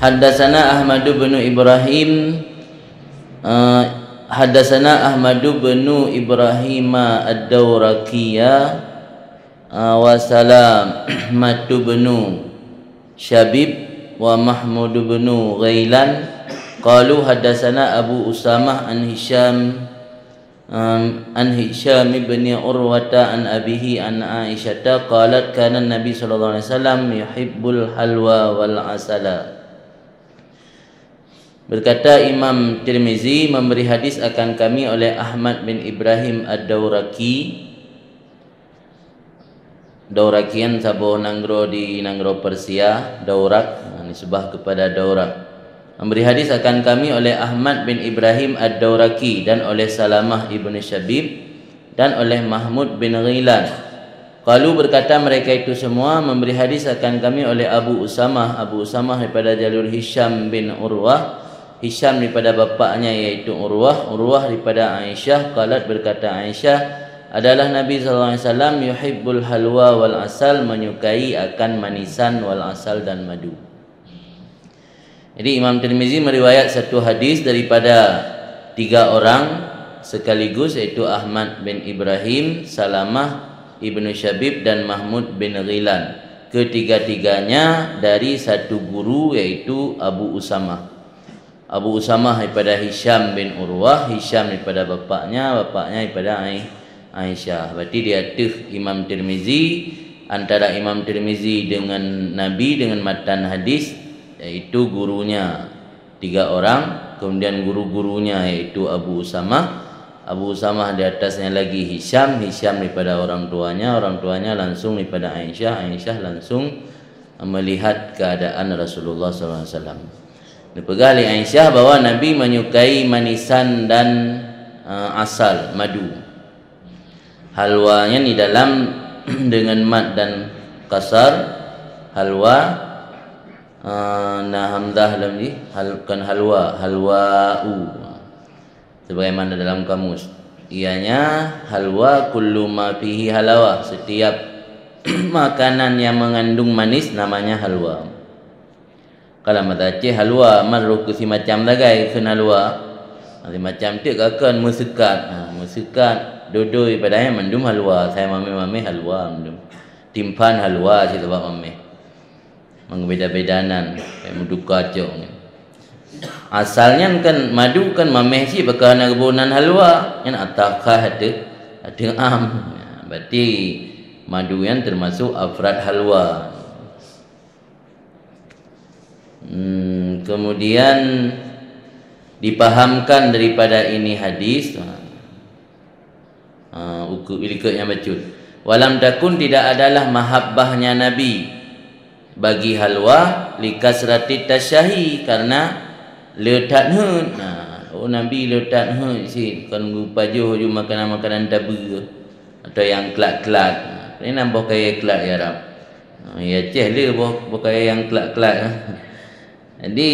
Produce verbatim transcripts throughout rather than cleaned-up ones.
Haddatsana Ahmad bin Ibrahim, eh, haddatsana Ahmad bin Ibrahim Ad-Dauraqiya, eh, wa Salamah bin Syabib wa Mahmud bin Ghailan, qalu haddatsana Abu Usamah an Hisham, an Hisham bin Urwata an abihi an Aisyata qalat, kana Nabi sallallahu alaihi wasallam yuhibbul halwa wal asala. Berkata Imam Tirmizi, memberi hadis akan kami oleh Ahmad bin Ibrahim Ad-Dauraki. Daurakian saboh nanggroe di nanggroe Persia, Daurak, nisbah kepada Daurak. Memberi hadis akan kami oleh Ahmad bin Ibrahim Ad-Dauraki dan oleh Salamah ibnu Syabib dan oleh Mahmud bin Ghilan. Qalu, berkata mereka itu semua, memberi hadis akan kami oleh Abu Usamah, Abu Usamah daripada jalur Hisham bin Urwah, Hisham daripada bapaknya yaitu Urwah, Urwah daripada Aisyah, qalat, berkata Aisyah, adalah Nabi sallallahu alaihi wasallam yuhibbul halwa wal asal, menyukai akan manisan wal asal dan madu. Jadi Imam Tirmizi meriwayat satu hadis daripada tiga orang sekaligus, yaitu Ahmad bin Ibrahim, Salamah ibnu Syabib dan Mahmud bin Ghilan. Ketiga-tiganya dari satu guru, yaitu Abu Usamah. Abu Usamah daripada Hisham bin Urwah, Hisham daripada bapaknya, bapaknya daripada Ai-, Aisyah. Berarti di ateueh Imam Tirmizi, antara Imam Tirmizi dengan Nabi, dengan matan hadis, yaitu gurunya tiga orang, kemudian guru-gurunya yaitu Abu Usamah, Abu Usamah di atasnya lagi Hisham, Hisham daripada orang tuanya, orang tuanya langsung daripada Aisyah, Aisyah langsung melihat keadaan Rasulullah sallallahu alaihi wasallam. Dipeugah lé Aisyah bahwa Nabi menyukai manisan dan, eh, asal, madu. Halwa nyan di dalam dengan mad dan kasar, halwa, eh, na hamzah lam jih, hal-, bukan halwa, halwa'u. Sebagaimana dalam kamus, ianya halwa kullu ma fihi halawa, setiap makanan yang mengandung manis namanya halwa. Kalau mata Aceh halwa, maroh keu simacam sagai kheun halwa. Simacam teuk kakon meuseukat. Ha, meuseukat, dodoi, padahai mandum halwa. Sai mameh-mameh halwa mandum. Timphan halwa cit sabab mameh. Meubeda-beda nan, kayak meuduka cok. Asal nyan kan madu kan mameh cit, baka hana geuboh nan halwa. Nyan atah kah ateueh, ateueh am. Berarti madu nyan termasuk afrad halwa. Hmm, kemudian dipahamkan daripada ini hadis, ha, uku-, likot nyang bacut. Walam takun, tidak adalah mahabbahnya Nabi bagi halwa, likasrati tasyahi, karena le that heuet. Nah, oh, Nabi le that heuet cit, kon geupajoh ju makanan-makanan tabeue atau nyang klat-klat. Nah, ini nambah kaya klat ya Rab. Ha, ya Aceh le boh, boh kaya nyang klat-klat. Jadi,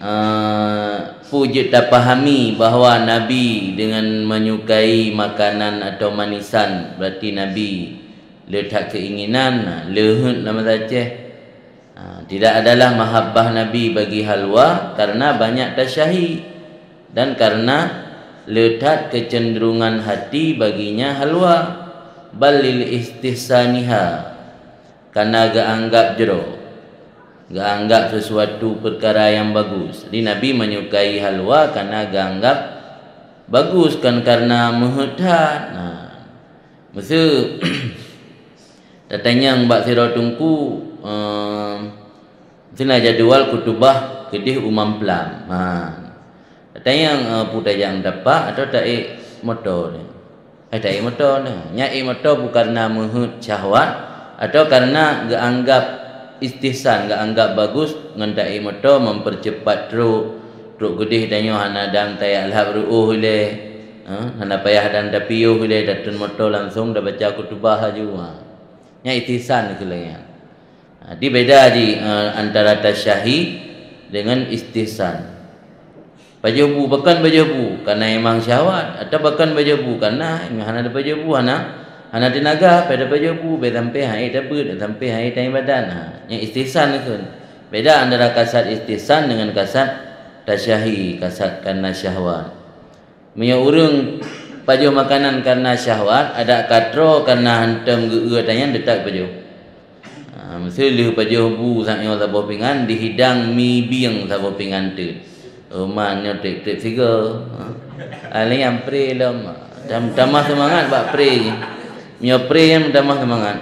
eh, peue jeuet tapahami bahwa Nabi dengan menyukai makanan atau manisan, berarti Nabi le that keinginan, ha, le heuet lam bahasa Aceh. Ha, tidak adalah mahabbah Nabi bagi halwa karena banyak tasyahi dan karena le that kecenderungan hati baginya halwa, bal lil istihsaniha, karena geuanggap jroh, geuanggap sesuatu perkara yang bagus. Jadi Nabi menyukai halwa karena geuanggap bagus, kon karena meuheuet that. Nah, meuseu tatanyong bak sidroe teungku, eh, meuseu na jadwal khutubah keudeh u Mamplam. Ha. Tatanyong, eh, peue tajak tapak atau taék moto ni? Eh, taék moto ni. Nyan ék moto bukon karena meuheuet syahwat atau karena geuanggap istihsan, geuanggap bagus ngon taék moto mempercepat trok. Trok keudeh tanyoe hana dang tajak lhab reuôh ilée. Ha, hana payah dang tapiôh ilée, datun moto langsung tabaca khutubah laju. Ha. Nyan istihsan keu lagée nyan. Ha, di beda di, eh, antara tasyahi dengan istihsan. Pajoh bu, pakon pajoh bu? Karena emang syahwat. Atau pakon pajoh bu? Karena hana ada pajoh bu, hana, hana tenaga, pada pajoh bu, bai sampai hai tabeuet, sampai hai taibadat. Ha, nyan istihsan kheun. Beda antara kasad istihsan dengan kasad tasyahi, kasad karena syahwat. Meunyoe ureuëng pajoh makanan karena syahwat, adak ka troe karena hantom geu-eu tanyan, teutap pajoh. Ha, meuseu lheueh pajoh bu saat nyoe saboh pingan, dihidang mi bieng saboh pingan teuk. Uma nyoe treb-treb sigoe. Ha. Alèh nyang pre lom. Tam-, tamah seumangat bak pre jih. Meunyoe pre nyan tamah seumangat.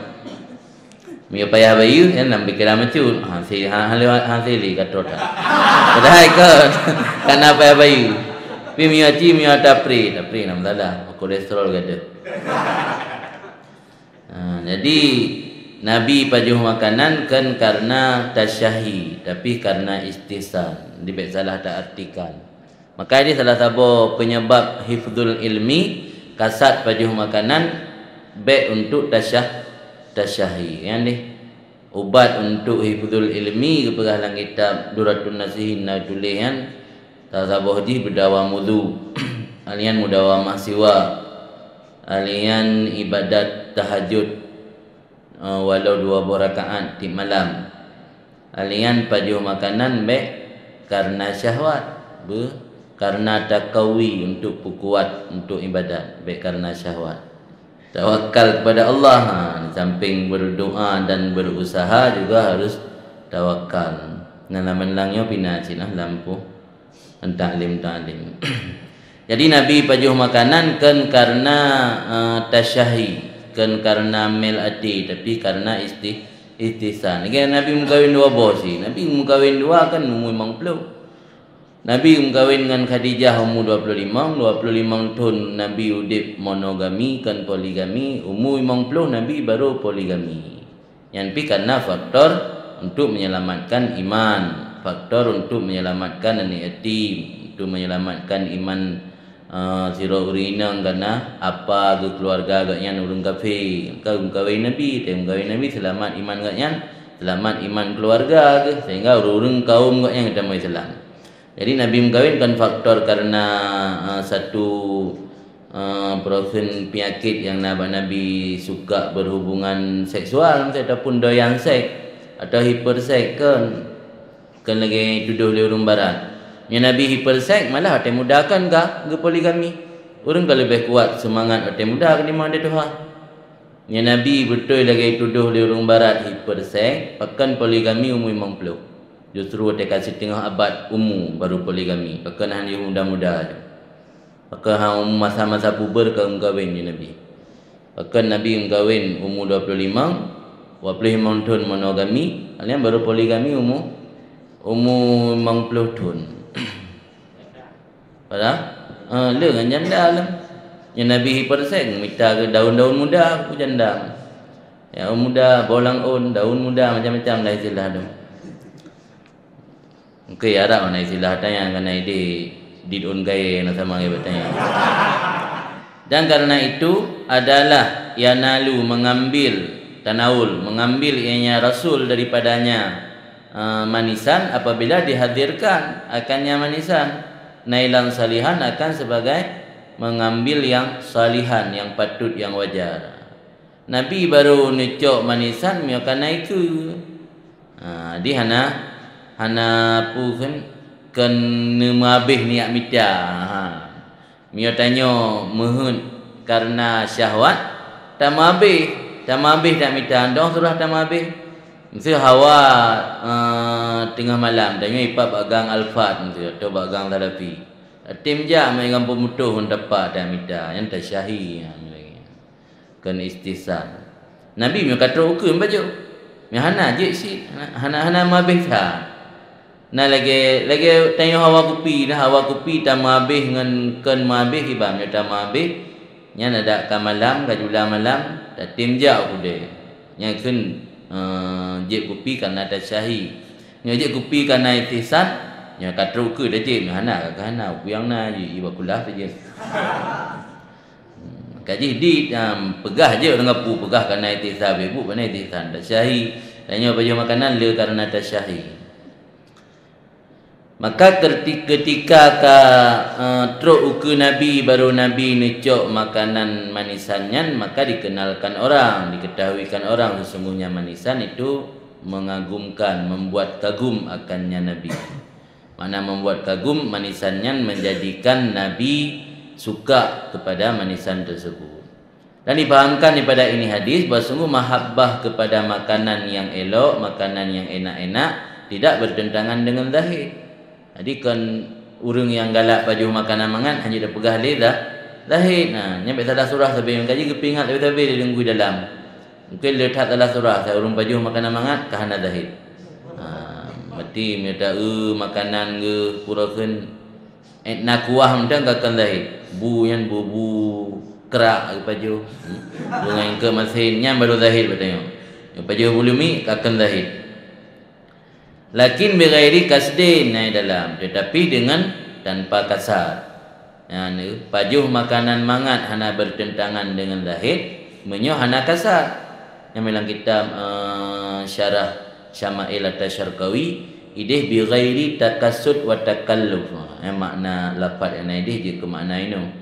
Meunyoe payah bayeue, nyan lam pikeran bacut. Ha, si, ha, ha, lewat, ha, si lé ka troe that. Padahai kon, kana payah bayeue. Tapi meunyoe aci, meunyoe tapre, tapre na masalah. Kolesterol gadôh. Ha, jadi, Nabi pajoh makanan kon karena tasyahi, tapi karena istihsan. Jadi, bèk salah taartikan. Maka, di salah saboh penyebab hifzul ilmi, kasad pajoh makanan, bèk untuk tasyah-, tasyahi. Nyan deh. Ubat untuk hifzul ilmi geupeugah lam kitab Durratun Nasihin na tuléh nyan, salah saboh jih beudawa mudu, alian mudawa mahsiwa, alian ibadat tahajud, eh, walau dua boh rakaat tiep malam. Alian pajoh makanan bèk karena syahwat, beuh, karena takawi untuk peukuat untuk ibadat, bèk karena syahwat. Tawakal kepada Allah, ha, di samping berdoa dan berusaha juga harus tawakal. Nah, lam nyoe pina cit nah lampu. Taklim, taklim. Jadi, Nabi pajoh makanan kon karena, eh, tasyahi, kon karena mel até, tapi karena isti-, istihsan. Lagèe Nabi meukawen dua boh sit. Nabi meukawen dua kan umu limong ploh. Nabi meukawen ngon Khadijah umu dua puluh limong, dua puluh limong thon Nabi udeb monogami, kon poligami, umu limong ploh Nabi baru poligami. Nyan pi karena faktor untuk menyelamatkan iman, faktor untuk menyelamatkan aneuk yatim, untuk menyelamatkan iman, eh, sidroe ureueng inong karena apa geukeuluwarga gobnyan ureueng kafé. Ka geumeukawen Nabi, watèe geumeukawen Nabi seulamat iman gobnyan, seulamat iman keuluwarga geuh, sehingga ureueng-ureueng kaum gobnyan geutamong Islam. Jadi, Nabi meukawen kon faktor karena, eh, satu, eh, peureusen peunyakét nyang na bak Nabi, suka berhubungan seksual, misalnya, ataupun doyan seks, atau hiperseks, kon, kon lagèe tudoh lé ureueng barat. Nyoe Nabi hiperseks, malah watèe muda kon ka geupoligami. Ureueng ka leubeh kuat seumangat watèe muda ketimbang watèe tuha. Nyoe Nabi beutôi lagèe tudoh lé ureueng barat hiperseks, pakon poligami umu limong ploh. Justru watèe ka siteungoh abad umu baru poligami, pakon hana yoh muda-muda jih. Pakon ha umu masa-masa puber ka geumeukawen nyoe Nabi. Pakon Nabi geumeukawen umu dua puluh limong, dua puluh limong thon monogami, nyan baru poligami umu, umu limong ploh thon. Padahai, eh, le ngon janda lom. Nyan Nabi hiperseks, mita keu daun-daun muda, keu janda. Ya, muda, bolang on, daun muda, macam-macam lah istilah tu. Oke, Arab na istilah tanya kan idé di daun gaya na sama ya bertanya. Dan karena itu adalah yanalu mengambil, tanawul, mengambil ianya Rasul daripadanya, eh, manisan apabila dihadirkan akannya manisan, nailan salihan akan sebagai mengambil yang salihan, yang patut, yang wajar. Nabi baru neucok manisan meunyoe ka na ikeue. Ha, di hana, hana peue kheun, keu neumeuhabéh nyak mita. Ha. Meunyoe tanyoe meuheuet kareuna syahwat, tameuhabéh, tameuhabéh nyak mita, dong seurah tameuhabéh. Miseue Hawa, eh, teungoh malam, tanyoe ipat bak gang Alphard miseue, atau bak gang Salafi. Tem jak meuigan peumutôh ngon tapak nyak mita, nyan tasyahi, ha, lagée nyan. Kon istihsan. Nabi meunyoe ka trok ukeue bacut. Meunyoe hana jeuet cit, hana, hana, hana meuhabéh that. Na lagée, lagée tanyoe hawa kupi, na hawa kupi tameuhabéh ngon kon meuhabéh iban meunyoe tameuhabéh, nyan adak ka malam, ka jula malam, tatem jak u keudè. Nyan kheun, eh, jeuet kupi kareuna tasyahi. Meunyoe jeuet kupi kareuna istihsan, nyoe ka trok ukeue dah jeuet, meunyoe hana ka hana, ukeue nyang na jeuet, i bak kulah saja. Hmm, ka jih di, um, peugah jeuet ureuëng kapeue, peugah kareuna itihsan, beubuet kareuna itihsan, tasyahi. Dan nyoe pajoh makanan le kareuna tasyahi. Maka kerti-, ketika ka, eh, trok ukeue Nabi, baru Nabi neucok makanan manisan nyan, maka dikenalkan orang, diketahuikan orang sesungguhnya manisan itu mengagumkan, membuat kagum akannya Nabi. Makna membuat kagum, manisan nyan menjadikan Nabi suka kepada manisan tersebut. Dan dipahamkan daripada ini hadis bahawa sungguh mahabbah kepada makanan yang elok, makanan yang enak-enak tidak bertentangan dengan zahid. Jadi kon ureuëng nyang galak pajoh makanan mangat hana tapeugah lé dah zahid. Nah, nyan bèk salah surah sabe, meukaji geupeuingat sabe-sabe di lingkui dalam. Mungkin le that salah surah, sa ureuëng pajoh makanan mangat ka hana zahid. Ha, meuti meunyoe ta-eu makanan geuh pura kheun, eh, na kuah mantong ka kon zahid. Bu nyan bu-bu krak geupajoh. Deungon keu masin nyan baru zahid beutôi. Pajoh bulumi ka kon zahid. Lakin bighairi kasdin, na dalam, tetapi dengan tanpa kasad. Nyan, pajoh makanan mangat hana bertentangan dengan zahid, meunyoe hana kasad. Nyang dalam kitab, eh, Syarah Syama'il At-Tasyarqawi, ideh bighairi takasud wa takalluf. Ha, nyang makna lafaz nyang na ideh jeuet keu makna inoe.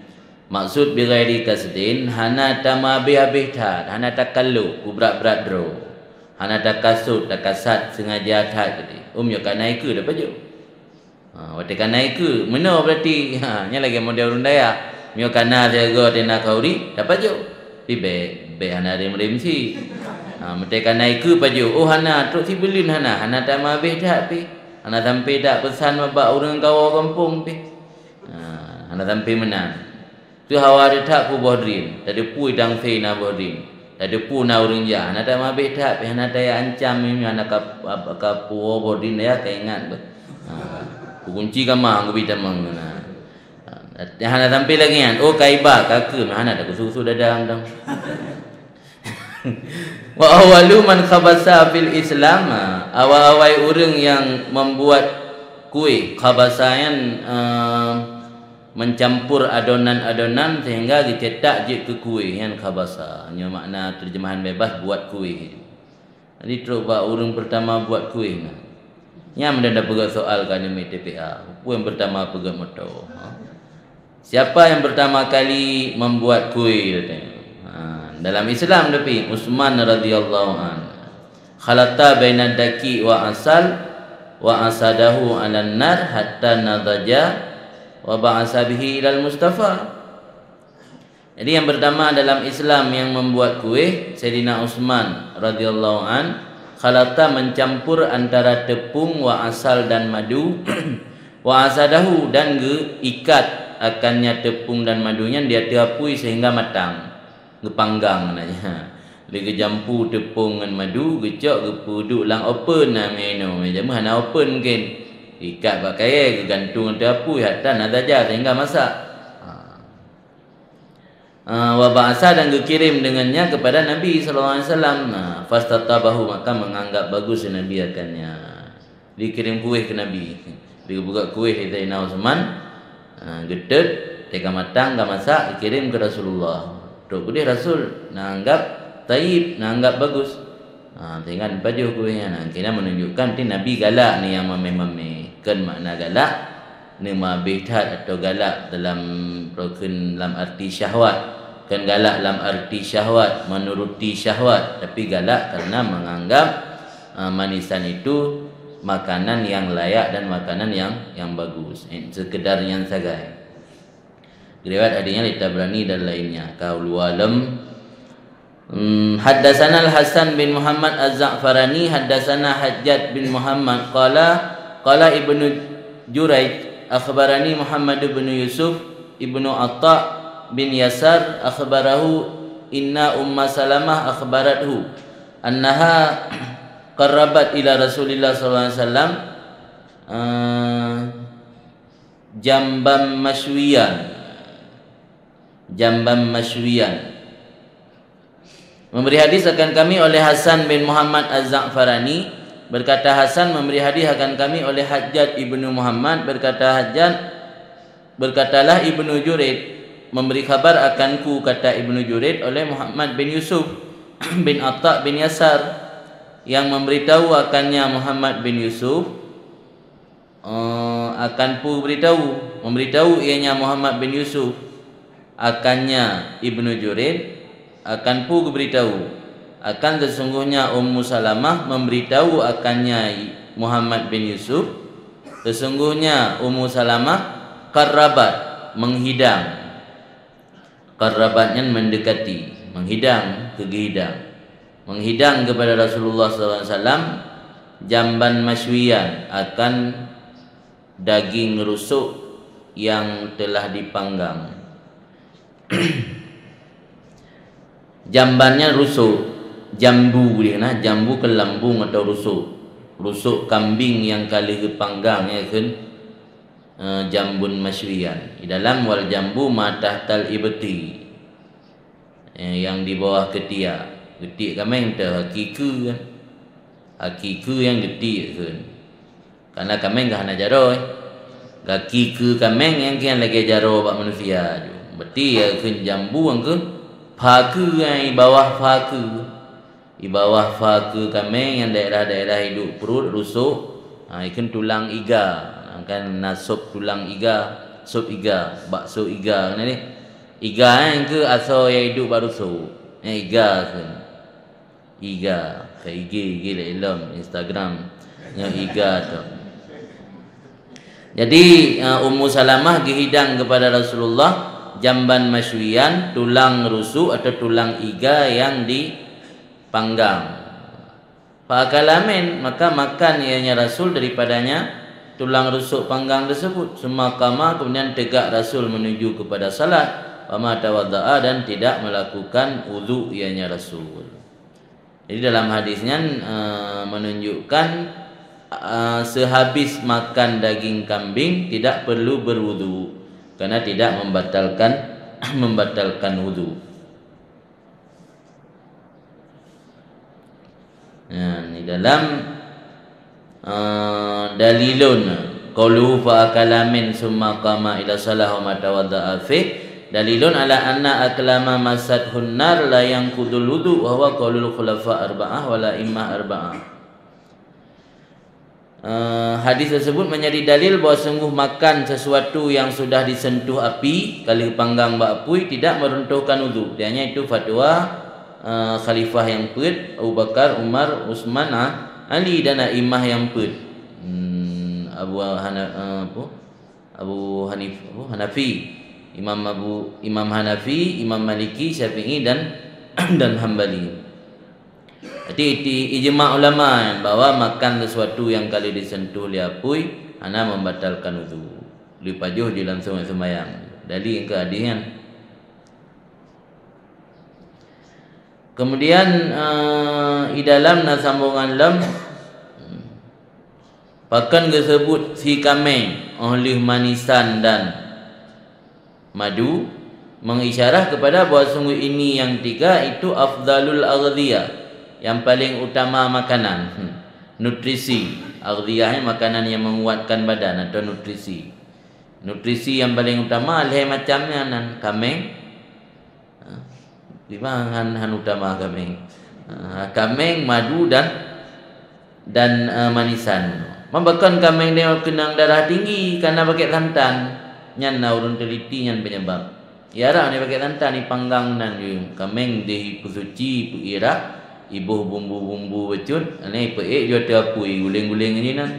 Maksud bighairi kasdin, hana tameuhabéh-habéh that, hana takalluf, peubrat-brat droe. Hana takasud, takasad, sengaja that keudeh. Meunyoe ka na ikeue tapajoh. Ha, watée ka na ikeue, meunoe berarti. Ha, nyan lagée model ureuëng dayah. Meunyoe ka na siagoe teuh na khauri, tapajoh. Tapi bèk, bèk hana rem-rem sit. Ha, meutée ka na ikeue pajoh. Oh hana, trok sibuleuen hana, hana tameuhabéh that pih. Hana sampai that peusan bak ureuëng kawoe gampông pih. Ha, hana sampai meunan. Teuh hawa that kuboh drin, tadeupue dang se na boh drin. Tadeupue na ureuëng jak, hana tameuhabéh that, pih hana taya ancam, meunan ka, ka puwoe boh drin ya, ka ingat beuh. Ha, kukunci kama, kubi tamong na. Ha, hana sampai lagée nyan, oh ka iba, ka keu, hana takusu-su dada dong. Wa awwalu man khabasa fil Islam, ha, awai-awai ureuëng nyang membuat kueh, khabasa nyan, eh, mencampur adonan-adonan sehingga geucetak jeuet keu kueh, nyan khabasa. Nyoe makna terjemahan bebas buat kueh. Jadi trok bak ureuëng pertama buat kueh na. Nyan meunyoe tapeugah soal ka aneuk miet T P A, peue nyang pertama peugah moto? Ha? Siapa yang pertama kali membuat kueh, katanya? Ha, dalam Islam tapi Utsman radhiyallahu anhu. Khalata bainad daqi wa asal wa asadahu 'alan nar hatta nadhaja wa ba'asa bihi ilal Mustafa. Jadi yang pertama dalam Islam yang membuat kueh, Saidina Utsman radhiyallahu an, khalata mencampur antara tepung wa asal dan madu, wa asadahu dan geuikat akannya tepung dan madu nyan di ateueh apui sehingga matang. Geupanggang na nyan. Lé geujampu tepung ngon madu, geucok geupeuduek lam open na meuinoe. Jameun hana open mungkin. Ikat bak kayée, geugantung ateueh apui hatta nadhaja sehingga masak. Ha. Ah, wa ba'asa dan geukirém deungonnya kepada Nabi sallallahu alaihi wasallam. Nah, fastatabahu, maka menganggap bagus Nabi akannya. Dikirim kueh keu Nabi. Dibuka kueh Saidina Utsman, ha, geutot, teuka matang, ka masak, dikirim keu Rasulullah. Trok keudeh Rasul na anggap thayyib, na anggap bagus. Ha, sehingga neupajoh kueh nyan. Ha, kena menunjukkan ti Nabi galak ni nyang mamé-mamé. Kon makna galak, neumabeh that atau galak dalam rukun lam arti syahwat. Kon galak lam arti syahwat, menuruti syahwat, tapi galak karena menganggap ah, manisan itu makanan yang layak dan makanan yang, yang bagus. Eh, sekedar nyan sagai. Riwayat hadisnya li Tabrani dan lainnya. Kaulu alam. Hmm, haddatsana Al-Hasan bin Muhammad Az-Za'farani, haddatsana Hajjaj bin Muhammad, qala, qala Ibnu Juraij, akhbarani Muhammad bin Yusuf, Ibnu Atha bin Yasar, akhbarahu inna Umma Salamah akhbarathu annaha qarrabat ila Rasulillah sallallahu alaihi wasallam, eh, jamban masywiyan. Jamban masywiyan. Memberi hadis akan kami oleh Hasan bin Muhammad Az-Za'farani, berkata Hasan, memberi hadis akan kami oleh Hajjaj ibnu Muhammad, berkata Hajjaj, berkatalah Ibnu Juraij, memberi khabar akanku, kata Ibnu Juraij, oleh Muhammad bin Yusuf bin Atha bin Yasar, yang memberitahu akannya Muhammad bin Yusuf, eh, akan peuberitahu, memberitahu ianya Muhammad bin Yusuf akannya Ibnu Juraij, akan peuberitahu Akan sesungguhnya Ummu Salamah memberitahu akannya Muhammad bin Yusuf, sesungguhnya Ummu Salamah qarrabat, menghidang. Qarrabat nyan mendekati, menghidang, keu geuhidang. Menghidang kepada Rasulullah sallallahu alaihi wasallam jamban masywiyan, akan daging rusuk yang telah dipanggang. Jamban nyan rusuk, jambu dikheun na, jambu keu lambung atau rusuk. Rusuk kambing nyang ka lheueh geupanggang, nyan kheun, eh, jambun masywiyan. Di dalam wal jambu ma tahtal ibti. Eh, nyang di bawah keutia. Geutiek kaméng teuh, aki keue kan. Aki keue nyang geutiek kheun. Karena kaméng ka hana jaroe. Gaki keue kaméng nyang kian lagée jaroe bak manusia ju. Berarti ya kheun jambu nyang keu pha keue nyang di bawah pha keue. Di bawah pha keue kaméng nyang daerah-daerah iduek pruet rusuk, ha, ikheun tulang iga. Kan na sop tulang iga, sop iga, bakso iga, kan deh. Iga, eh, keu asoe nyang iduek bak rusuk. Eh, iga kheun. Iga, ka I G, I G lé ilom, Instagram. Nyoe iga tu. Jadi, eh, Ummu Salamah geuhidang kepada Rasulullah jamban masywiyan, tulang rusuk atau tulang iga yang dipanggang. Fa akala min, maka makan ianya Rasul daripadanya tulang rusuk panggang tersebut. Summa qama, kemudian tegak Rasul menuju kepada salat. Wa ma tawadda'a, dan tidak melakukan wudu ianya Rasul. Jadi dalam hadis nyan, eh, menunjukkan, eh, sehabis makan daging kambing tidak perlu berwudu, karena tidak membatalkan, membatalkan wudu. Nah, di dalam, eh, dalilun qauluhu fa akala min summa qama ila salah wa ma tawadda'a fih, dalilun ala anna akla ma massathun nar la yanqudul wudu, wa huwa qaulul khulafa arba'ah wal a'immah arba'ah. Eh, hadis tersebut menjadi dalil bahwa sungguh makan sesuatu yang sudah disentuh api, ka lheueh panggang bak apui, tidak meruntuhkan wudu. Dan itu fatwa, eh, khalifah yang peuet, Abu Bakar, Umar, Utsman, ah, Ali dan a'immah yang peuet. Hmm, Abu Hana-, eh, apa? Abu Hanif-, apa? Hanafi, Imam Abu, Imam Hanafi, Imam Maliki, Syafi'i dan, dan Hambali. Jadi, iti-, ijma ulama bahwa makan sesuatu yang ka lheueh disentuh lé apui hana membatalkan wudu. Lheueh pajoh jih langsung seumayang. Dalil keu hadis nyan. Kemudian, eh, di dalam na sambungan lom, pakon geuseubut sie kaméng óh lheueh manisan dan madu, mengisyarah kepada bahwa sungguh ini yang tiga itu afdalul aghdhiyah, yang paling utama makanan. Hmm. Nutrisi. Aghdhiyah ni makanan yang menguatkan badan atau nutrisi. Nutrisi yang paling utama lhée macam nyan, nan kaméng, ha, di mana han, han utama kaméng. Ha, kaméng, madu dan, dan, eh, manisan. Mabakon kaméng nyoe keunong darah tinggi karena pakai santan. Nyan na ureuëng teliti nyan penyebab. Iara ni pakai santan, ipanggang nan ju. Kaméng deh ipeusuci, ipeurah, iboh bumbu-bumbu bacut, ni peuék ju ateueh apui, guléng-guléng nyan nan.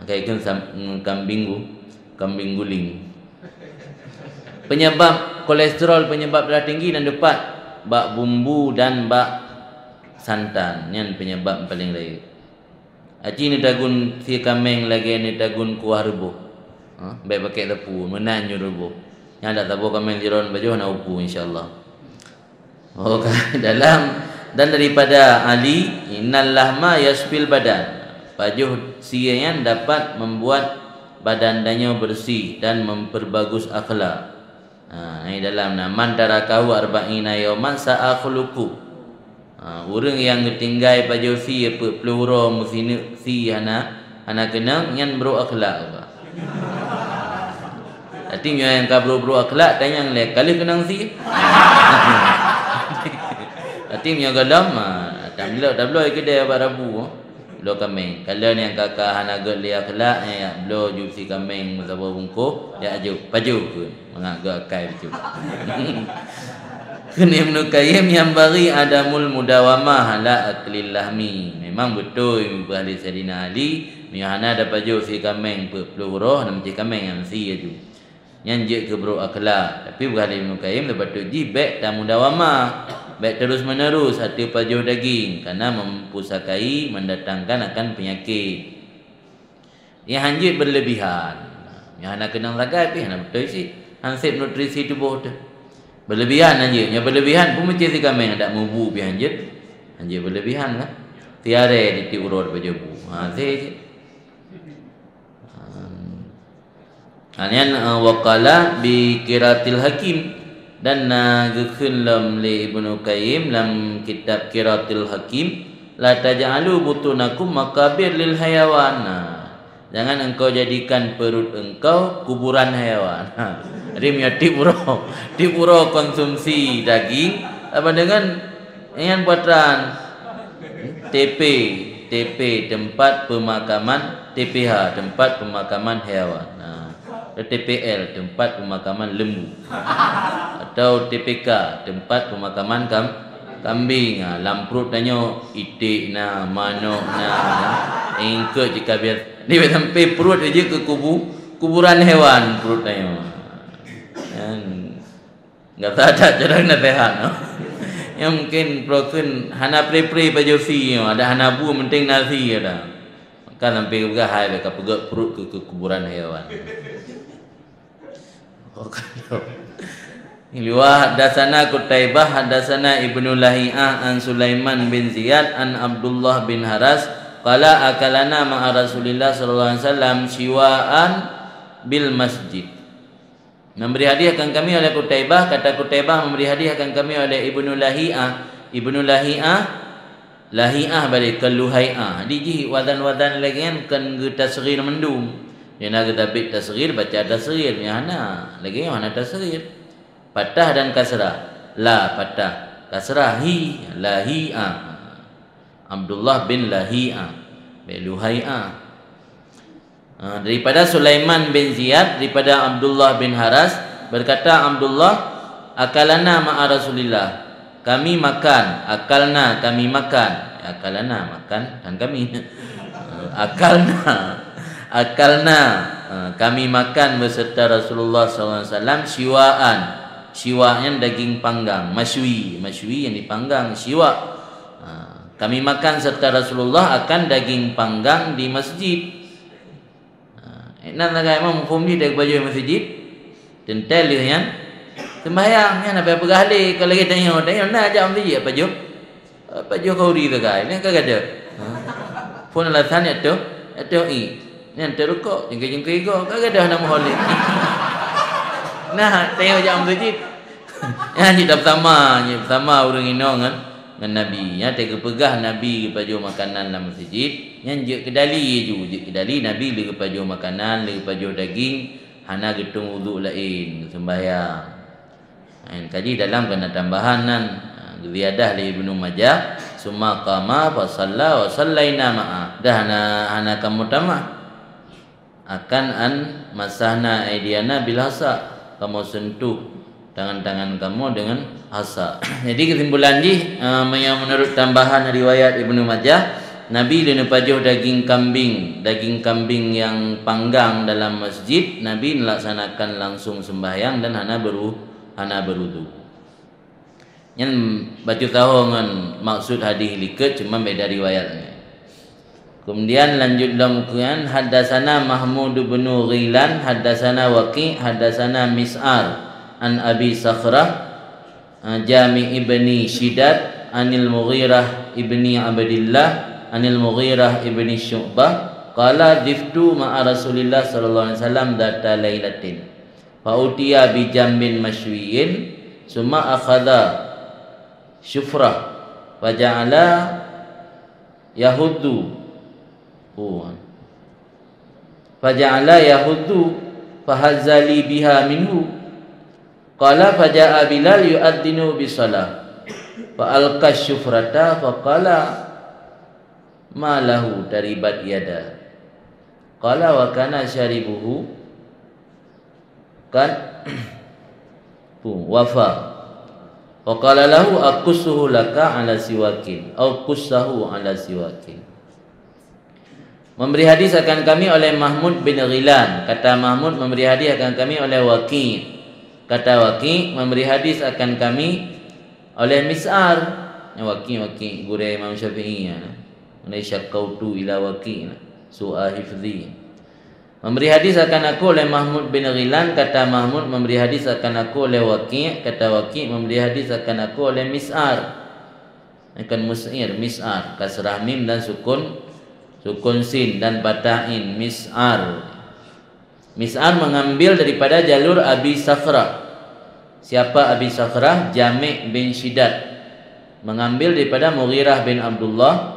Ka ikheun sam-, kambing gu-, kambing guling. Penyebab kolesterol, penyebab darah tinggi dan depat bak bumbu dan bak santan. Nyan penyebab paling rayeuk. Aci neutagun sie kaméng lagée neutagun kuah reuboh. Ha, bék pakai teupeu, meunan nyoe reuboh. Nyan dak saboh kaméng sidroe pajoh na upu, insya Allah. Oh, ka dalam, dan daripada Ali, innal lahma yashfil badan. Pajoh sie nyan dapat membuat badan tanyoe bersih dan memperbagus akhlak. Ha, di dalam na, man tarakahu arba'ina yauman sa'a khuluquhu. Ha, ureuëng nyang geutinggai pajoh sie peuet ploh uroe meusineuk sie hana, hana keunong, nyan brok akhlak. Tapi nyoe nyang ka brok-brok akhlak, tanyong lé, ka lheueh keunong sie? Tapi nyoe gohlom, ha, tabloe, tabloe keudè bak Rabu, ha. Bloe kaméng. Kalau nyang ka, ka hana gét lé akhlak, nyan jak bloe ju sie kaméng meusaboh bungkôh, jak jok, pajoh keu. Mangat gét akai bacut. Kheun Ibnu Qayyim, "Yanbaghi adamul mudawamah ala aklil lahmi." Memang beutôi, meupeugah lé Saidina Ali, meunyoe hana tapajoh sie kaméng peuet ploh uroe, hana meucéh kaméng nyang sie aju. Nyan jeuet keu brok akhlak. Tapi peugah lé Ibnu Qayyim, teupatot jih bék tamudawamah, bék terus-menerus ateueh pajoh daging, karena mempusakai, mendatangkan akan penyakit. Nyang hanjeuet berlebihan. Nyang hana keunong sagai pih hana beutôi cit. Hanseb nutrisi tuboh teuh. Berlebihan hanjeuet. Nyang berlebihan pun meucéh sie kaméng adak mubu pih hanjeuet. Hanjeuet berlebihan kan. Tiaré di tiep uroe pajoh bu. Ha, seh cit. Ha, nyan, eh, waqala bi qiratil hakim. Dan na geukheun lom lé Ibnu Qayyim lam kitab Qiratil Hakim, "La taj'alu butunakum maqabir lil hayawan." Nah, jangan engkau jadikan perut engkau kuburan hayawan. Jadi meunyoe tiep uroe, tiep uroe konsumsi daging, apa dengan nyan buatan T P, T P tempat pemakaman, T P H tempat pemakaman hewan. Nah, T P L tempat pemakaman lembu. Atau T P K tempat pemakaman kam-, kambing. Ha, lam pruet tanyoe iték na, manok na, ha. Ingkot jika biasa. Ni sampai pruet aja ke kubu, kuburan hewan pruet tanyoe. Kan. Gata that jarang nasihat, no? Yang mungkin prokin hana pre-pre pajoh sie, ada hana bu, penting nasi ada. Maka sampai peugah hai ka peugah pruet ke, ke kuburan hewan. Liwa haddatsana Qutaibah, haddatsana Ibnu Lahi'ah an Sulaiman bin Ziyad an Abdullah bin Haras, qala akalana ma'a Rasulillah sallallahu alaihi wasallam siwaan bil masjid. Memberi hadiah akan kami oleh Qutaibah, kata Qutaibah memberi hadiah akan kami oleh Ibnu Lahi'ah. Ibnu Lahi'ah, Lahi'ah balik ke Luhai'ah. Jadi jih wazan-wazan lagèe nyan kon geutasghir mandum. Nyang na geutabit tasghir, baca tasghir. Nyang hana, lagèe nyan hana tasghir. Fathah dan kasrah. La fathah, kasrah hi, Lahi'ah. Abdullah bin Lahi'ah, bin Luhai'ah. Ha, daripada Sulaiman bin Ziyad, daripada Abdullah bin Haras, berkata Abdullah, "Akalana ma'a Rasulillah." Kami makan, akalna, kami makan. Akalana, makan, kan kami. Ha, akalna, akalna, ha, kami makan beserta Rasulullah sallallahu alaihi wasallam siwaan. Siwa' nyan daging panggang, masywi, masywi yang dipanggang, siwa'. Ha, kami makan serta Rasulullah akan daging panggang di masjid. Ha, nan sagai meuphom jih dari pajoh masjid. Teuntèe lheueh nyan, sembahyang nyan, apa peugah lé, kalau lagèe tanyoe, tanyoe na jak masjid, apa jih? Apa jih khauri sagai, nyan ka gadôh. Ha. Phôn alasan nyan toh, nyan toh i. Nyan toh rukok, jengke-jengke igo, ka gadôh na meuhôi lé. Nah, tanyoe jak masjid. Nyan cit bersama, cit bersama ureueng inong ngon, ngon Nabi. Nyan teuka geupeugah Nabi geupajoh makanan lam masjid. Nyan jeuet keu dali ju, jeuet keu dali Nabi lé geupajoh makanan, lé geupajoh daging, hana geutueng udhu laén, geuseumbahyang. Nyan kaji dalam keunan tambahan nan, ha, geuziyadah lé Ibnu Majah, "Summa qama fa shalla wa shallaina ma'a." Dah hana, hana kamoe tamah. Akan an masahna aidiyana bil hasa, kamoe sentuh tangan-tangan kamoe dengan hasa. Jadi kesimpulan jih, eh, meunyoe menurut tambahan riwayat Ibnu Majah, Nabi lé neupajoh daging kambing, daging kambing nyang panggang dalam masjid, Nabi neulaksanakan langsung sembahyang dan hana beru-, hana berudu. Nyan bacut saho ngon maksud hadis likot, cuma beda riwayat. Kemudian lanjut lom keu nyan, haddatsana Mahmud bin Ghilan, haddatsana Waqi', haddatsana Mis'ar, an Abi Sakhrah, Jami' ibni Shidad, anil Mughirah ibni Abdillah, anil Mughirah ibni Syu'bah, qala, "Dhiftu ma'a Rasulillah sallallahu alaihi wasallam dhata lailatin." Fa utiya bi jambin masywiyin, summa akhadha syufrah, fa ja'ala yahuddu. Oh. Fa ja'ala yahuddu, fa hazza li biha minhu. Qala fa ja'a Bilal yu'adzinu bis shalah. Fa alqa syufrata fa qala, "Ma lahu taribat yada." Qala wa kana syaribuhu qad wafa. Faqala lahu, "Aqussuhu laka ala siwakin, au qussahu ala siwakin." Memberi hadis akan kami oleh Mahmud bin Ghilan. Kata Mahmud, "Memberi hadis akan kami oleh Waqi'." Kata Waqi', "Memberi hadis akan kami oleh Mis'ar." Waqi', Waqi' gurée Imam Syafi'i, ya. Mulai, "Syakautu ila Waqi', su'a hifzi." Memberi hadis akan aku oleh Mahmud bin Ghilan, kata Mahmud, memberi hadis akan aku oleh Waqi', kata Waqi', memberi hadis akan aku oleh Mis'ar. Bukan Mus'ir, Mis'ar. Kasrah mim dan sukun, sukun sin dan patah in. Mis'ar. Mis'ar mengambil daripada jalur Abi Sakhrah. Siapa Abi Sakhrah? Jami' bin Syidad. Mengambil daripada Mughirah bin Abdullah.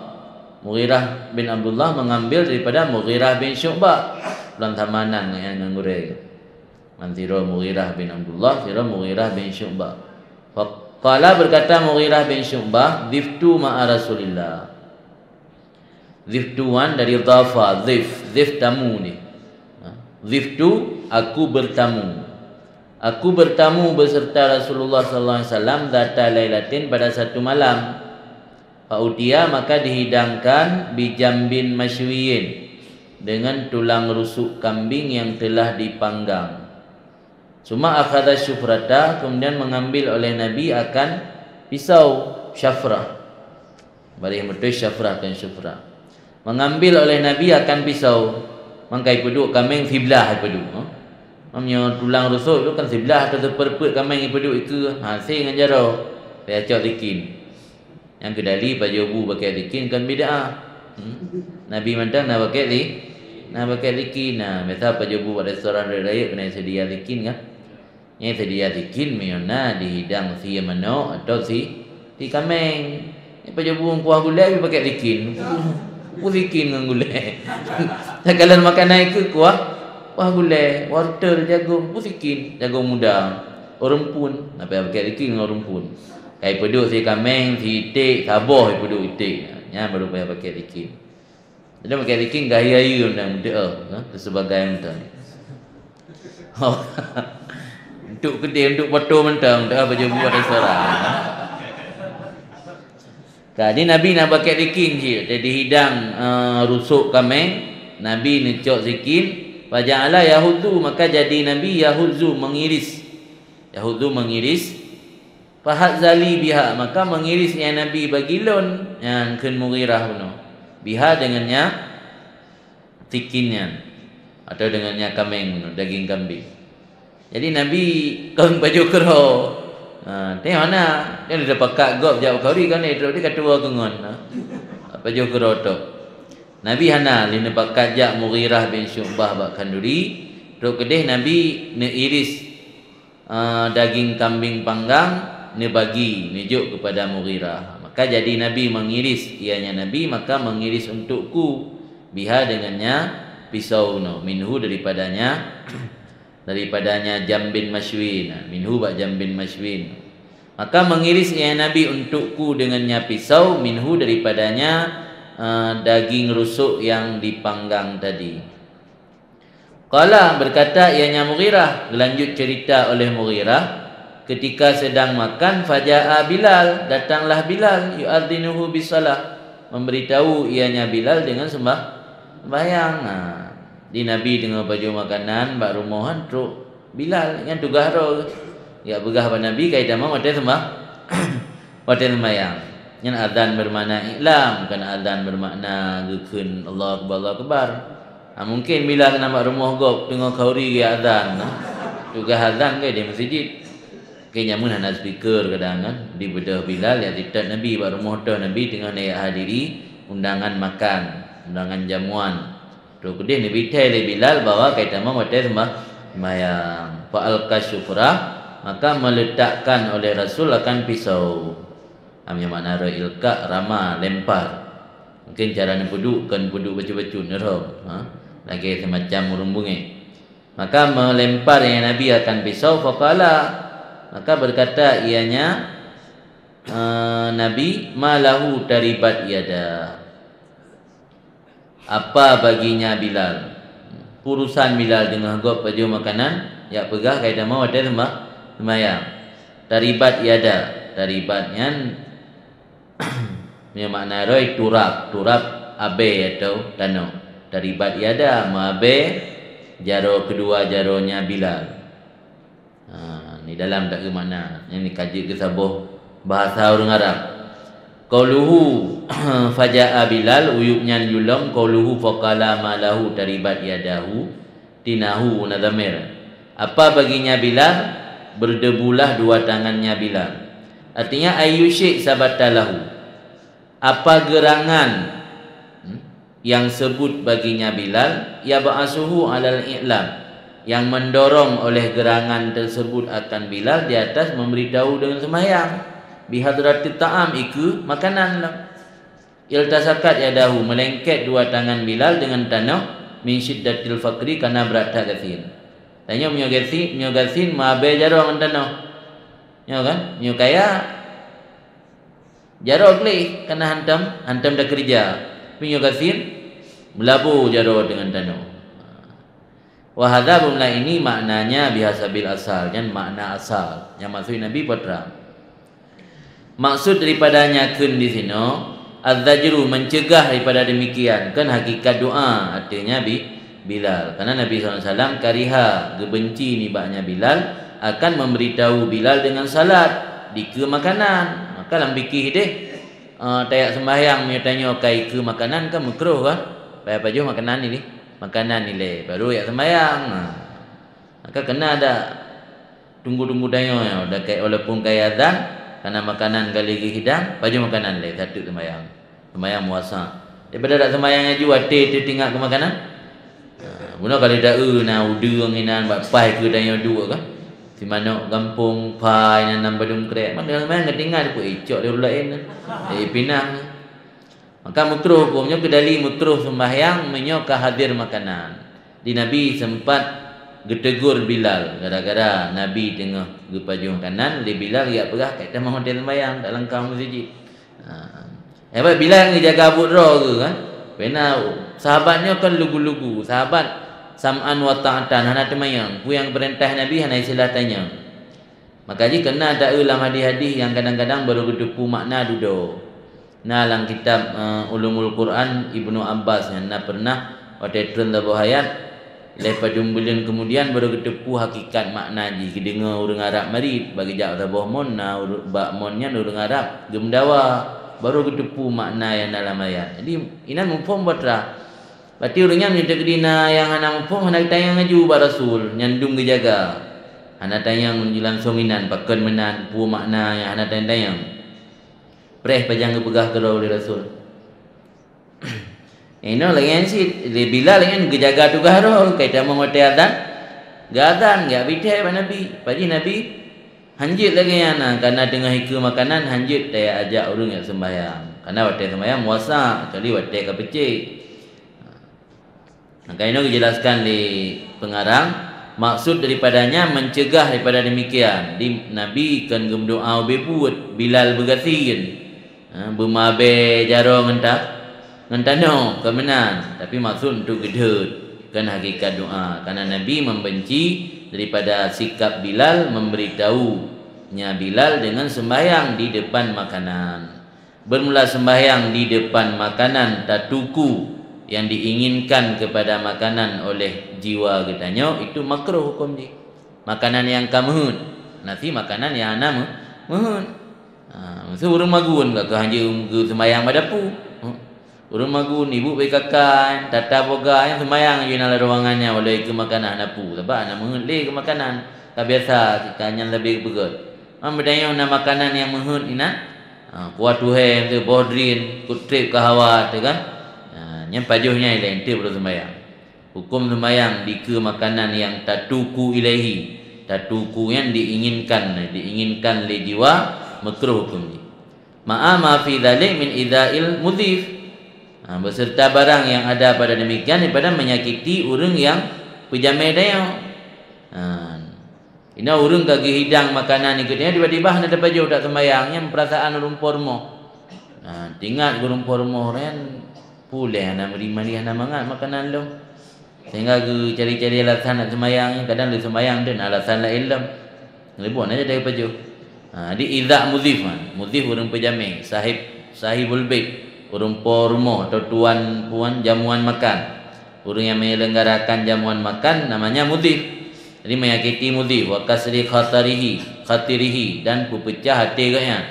Mughirah bin Abdullah mengambil daripada Mughirah bin Syu'bah. Peulom sama nan ngon gurée. Man sidroe Mughirah bin Abdullah, sidroe Mughirah bin Syu'bah. Faqala, berkata Mughirah bin Syu'bah, "Dhiftu ma'a Rasulillah." Dhiftu wan dari dhafa, dhif, dhif tamu ni. Ha, dhiftu, aku bertamu. Aku bertamu beserta Rasulullah sallallahu alaihi wasallam, dhata lailatin, pada satu malam. Fa'utiya, maka dihidangkan, bijambin masywiyin, dengan tulang rusuk kambing yang telah dipanggang. Summa akhadha syufrata, kemudian mengambil oleh Nabi akan pisau syafrah. Barih meutuih syafrah, bukan syufrah. Mengambil oleh Nabi akan pisau. Mangkai peuduek kaméng siblah peuduek, ha? Meunyoe tulang rusuk tu kan siblah atau sipeureupeuk kaméng peuduek ikeue, ha, hase ngon jaroe. Payah cok sikin. Nyang keudali pajoh bu pakai sikin kon bid'ah. Hmm? Nabi mantong na pakai si-, na pakai sikin. Nah, biasa pajoh bu bak restoran rayeuk-rayeuk keuneuk seudia sikin kan? Nyang seudia sikin meunyoe na dihidang sie manok atau si, si kaméng. Nyang pajoh bu kuah gulai pakai sikin. Bu sikin ngon gulai. Takalon makanan ikeue kuah, kuah gulai, wortel, jagong, bu sikin, jagong muda, ureuëng phon. Nah, payah pakai sikin ngon ureuëng phon. Kai peuduek si kaméng, si iték, saboh peuduek iték. Nyan baru payah pakai sikin. Jadi pakai sikin gaya-gaya undang meudoa, ha, sebagai meudoa. Untuk keudeh, untuk foto mantong, dah baju buat restoran. Jadi Nabi na pakai sikin cit, jadi hidang, eh, rusuk kaméng, Nabi neucok sikin, faja'ala yahudzu, maka jadi Nabi yahudzu, mengiris. Yahudzu, mengiris. Fahadza li biha, maka mengiris ia Nabi bagi lôn, nyan kheun Mughirah bunoe. Biha dengan nya sikin nyan, atau dengan nya kaméng bunoe, daging kambing. Jadi Nabi kon pajoh keudroe. Ha, teuh hana, kan dah pakat gob jak khanduri kan, eh, trok di katuwoe keungon. Ha. Pajoh keudroe tok. Nabi hana, lé neupakat jak Mughirah bin Syu'bah bak khanduri, trok keudeh Nabi neuiris, eh, daging kambing panggang, neubagi, neujok keupada Mughirah. Maka jadi Nabi mengiris, ianya Nabi maka mengiris untukku, biha dengannya pisau no, minhu daripadanya, daripadanya jambin masywi, nah, minhu bak jambin masywi. Maka mengiris ia Nabi untukku dengannya pisau, minhu daripadanya, eh, daging rusuk yang dipanggang tadi. Qala, berkata ianya Mughirah, gelanjut cerita oleh Mughirah, ketika sedang makan, faja'a Bilal, datanglah Bilal, yu'adzinuhu bisalah, memberitahu ianya Bilal dengan sembah-, sembahyang. Nah, di Nabi teungoh pajoh makanan bak rumoh han trok Bilal, nyan tugaih droe. Jak peugah bak Nabi, kai tamong watée sembah-, watée sembahyang. Nyan azan bermakna i'lam, bukan azan bermakna geukheun Allahu Akbar, Allahu Akbar. Ha, mungkin Bilal na bak rumoh gob teungoh khanduri geuazan, nah. Tugaih azan ke di meuseujid. Ke nyamun hana speaker kadang kan. Dibeudôh Bilal, ya, titap Nabi bak rumoh toh Nabi teungoh neujak hadiri undangan makan, undangan jamuan. Trok keudeh neubri thée lé Bilal bahwa kai tamong watée sembah-, sembahyang. Fa alqa syufrah, maka meletakkan oleh Rasul akan pisau. Am nyang makna rhoi ilqa, rama, lempar. Mungkin cara neupeuduek, kon peuduek bacut-bacut, neurom, ha? Lagée semacam ureuëng beungéh. Maka melempar ianya Nabi akan pisau, faqala, maka berkata ianya, eh, Nabi, "Ma lahu taribat yada." Apa baginya Bilal? Urusan Bilal teungoh gob pajoh makanan, jak peugah kai tamong watée sembah-, sembahyang. Taribat yada. Taribat nyan meunyoe makna roe turab, turab abée atau tanoh. Taribat yada, meuabée jaroe keudua jaroe nya Bilal. Ha, ni dalam dak makna. Nyan ka jeuet keu saboh bahasa ureuëng Arab. Qauluhu faja'a Bilal, uyueb nyan julom, qauluhu faqala ma lahu taribat yadahu, tinahu na dhamir. Apa baginya Bilal? Berdebulah dua tangannya Bilal. Artinya, ayyu syai' sabata lahu. Apa gerangan, hmm, yang sebut baginya Bilal, yab'asuhu alal i'lam, yang mendorong oleh gerangan tersebut akan Bilal di atas memberitahu dengan sembahyang, bihadratit ta'am, ikeue makanan lah. Iltasakat yadahu, melengket dua tangan Bilal dengan tanoh, min syiddatil faqri, karena berat that gasien. Tanyoe meunyoe gasien, meunyoe gasien meuabée jaroe ngon tanoh. Nyoe kan? Meunyoe kaya, jaroe gleh, karena hantom, hantom takeureuja. Meunyoe gasien, meulabô jaroe deungon tanoh. Wa hadza bimla ini maknanya bihasabil asal, nyan makna asal. Nyang maksud Nabi peue treuk. Maksud daripada nyakheun di sinoe, az-zajru, mencegah daripada demikian, kan hakikat doa, artinya bi-, Bilal. Karena Nabi sallallahu alaihi wasallam kariha, geubenci nibaknya Bilal, akan memberitahu Bilal dengan salat, dikeue makanan. Maka lam fikih deh, eh, tajak sembahyang meunyoe tanyoe ka ikeue makanan kan meukruh kan? Payah pajoh makanan ni, makanan ilée, baru jak sembahyang. Ha. Maka kena dak tunggu-tunggu tanyoe nyoe, dakek walaupun ka azan, kana makanan ka lheueh geuhidang, pajoh makanan lé, sateuk seumayang. Seumayang muasa. Daripada dak seumayang laju, até teuingat keu makanan. Ha, bunoe kali dak eu na udeueng inan bak paih keu tanyoe duek kan. Si manok gampông, pai nan, nan badum krek. Maka seumayang ka teuingat peuicok di ureueng laén. Eh, pinang. Maka meukruh huköm nyoe keu dalil meukruh seumbahyang meunyoe ka hadir makanan. Di Nabi sempat geutegur Bilal gara-gara Nabi teungoh geupajoh makanan, lé Bilal geujak peugah, "Ka tamong watée seumbahyang, dak langkah meuseujid." Ha. Sabab Bilal geujaga buet droe geuh kan. Pena sahabat nyoe kan lugu-lugu, sahabat sam'an wa ta'atan, hana teumanyong. Peue nyang geupeurintah Nabi hana istilah tanyong. Maka jih keunan taeu lam hadih-hadih nyang kadang-kadang barô geuteupeue makna dudoe. Na lam kitab, eh, Ulumul Quran Ibnu Abbas nyan na peureunah watée treun saboh ayat, lheueh padum buleuen keumudian barô geuteupeue hakikat makna jih. Geudeungoe ureuëng Arab marit, bak geujak saboh mon, na ureu-, bak mon nyan ureuëng Arab geumeudawa, barô geuteupeue makna nyang na lam ayat. Jadi, inan muphom batra. Berarti ureuëng nyan meunyoe teukeudi na nyang hana muphom, hana geutanyong laju bak Rasul nyang dum geujaga. Hana tanyong laju langsong inan, pakon meunan, peue makna nyang hana tanyong-tanyong. Preh pajan geupeugah keudroe lé Rasul. Inoe lagée nyan cit, lé Bilal nyan geujaga tugaih droe, ka tamong watée azan, geuazan, geujak bithée bak Nabi. Paji Nabi, hanjeuet lagée nyan na, kana teungoh ikeue makanan, hanjeuet tajak ajak ureuëng jak seumbahyang. Kana watée seumbahyang muasa, kecuali watée ka peucék. Maka inoe geujelaskan lé peungarang, maksud daripadanya mencegah daripada demikian. Di Nabi kon geumeudoá ubé buet, Bilal beugasien, ha, beumabée jaroe ngon ta-, ngon tanoh, kon meunan. Tapi maksud untuk geudeuet, kon hakikat doá. Karena Nabi membenci daripada sikap Bilal memberitahu nya Bilal dengan sembahyang di depan makanan. Bermula sembahyang di depan makanan tatuku yang diinginkan kepada makanan oleh jiwa geutanyoe, itu makruh hukum jih. Makanan nyang ka meuheuet, nasi makanan nyang hana meu-, meuheuet. Ha, maksud ureuëng magun ka keuh hanjeuet geuseumbahyang bak dapu. Ureuëng magun, ibu B K K, tata boga, nyang seumbahyang jih na lam ruangan nyan, walau ikeue makanan hana peue, sabab hana meuheuet lé keu makanan. Ka biasa, ka nyan leubeh beugét. Man beudayong na makanan nyang meuheuet inan. Ha, kuah tuhé teuh, boh drin, keu trép keu hawa teuh kan. Ha, nyan pajoh nyan ilée eunteuk barô seumbahyang. Huköm seumbahyang dikeue makanan nyang tatuku ilaihi. Tatuku nyan diinginkan, diinginkan lé jiwa, makruh huköm jih. Ma'a ma fi dzalik min idzail mudhif. Ha, beserta barang yang ada pada demikian daripada menyakiti ureuëng yang peujamé tanyoe. Ha, Inoe ureuëng ka geuhidang makanan nyan keu tanyoe, tiba-tiba hana tapajoh, dak seumbahyang, nyan peurasaan ureuëng po rumoh. Nah, teuingat ureuëng po rumoh nyan, puléh hana meuri mandi, hana mangat makanan lom. Sehingga geucari-cari alasan nak seumbahyang, kadang lé seumbahyang deuh na alasan laén lom. Leubeh na jadi pajoh. Ha, jadi idza mudhif, ha, mudhif ureuëng peujamé, sahib, sahibul bait, ureuëng po rumoh atau tuan puan jamuan makan. Ureuëng yang menyelenggarakan jamuan makan namanya mudhif. Jadi menyakiti mudhif, wa kasri khatarihi, khatirihi, dan peupecah hati geuhnyan.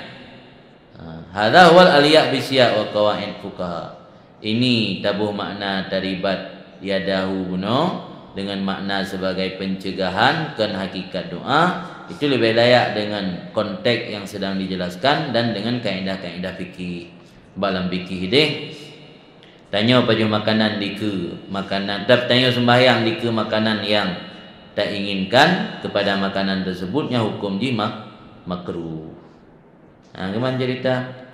Ha, hadza huwal aliya bi siyaq wa qawaid fuqaha. Ini taboh makna taribat yadahu bunoe dengan makna sebagai pencegahan, kon hakikat doa, itu lebih layak dengan konteks yang sedang dijelaskan dan dengan kaedah-kaedah fikih. Bak lam fikih deh, tanyoe pajoh makanan dikeue makanan, tanyoe sembahyang dikeue makanan yang tak inginkan kepada makanan tersebut, nyan hukum jih mak-, makruh. Ha, geuman cerita.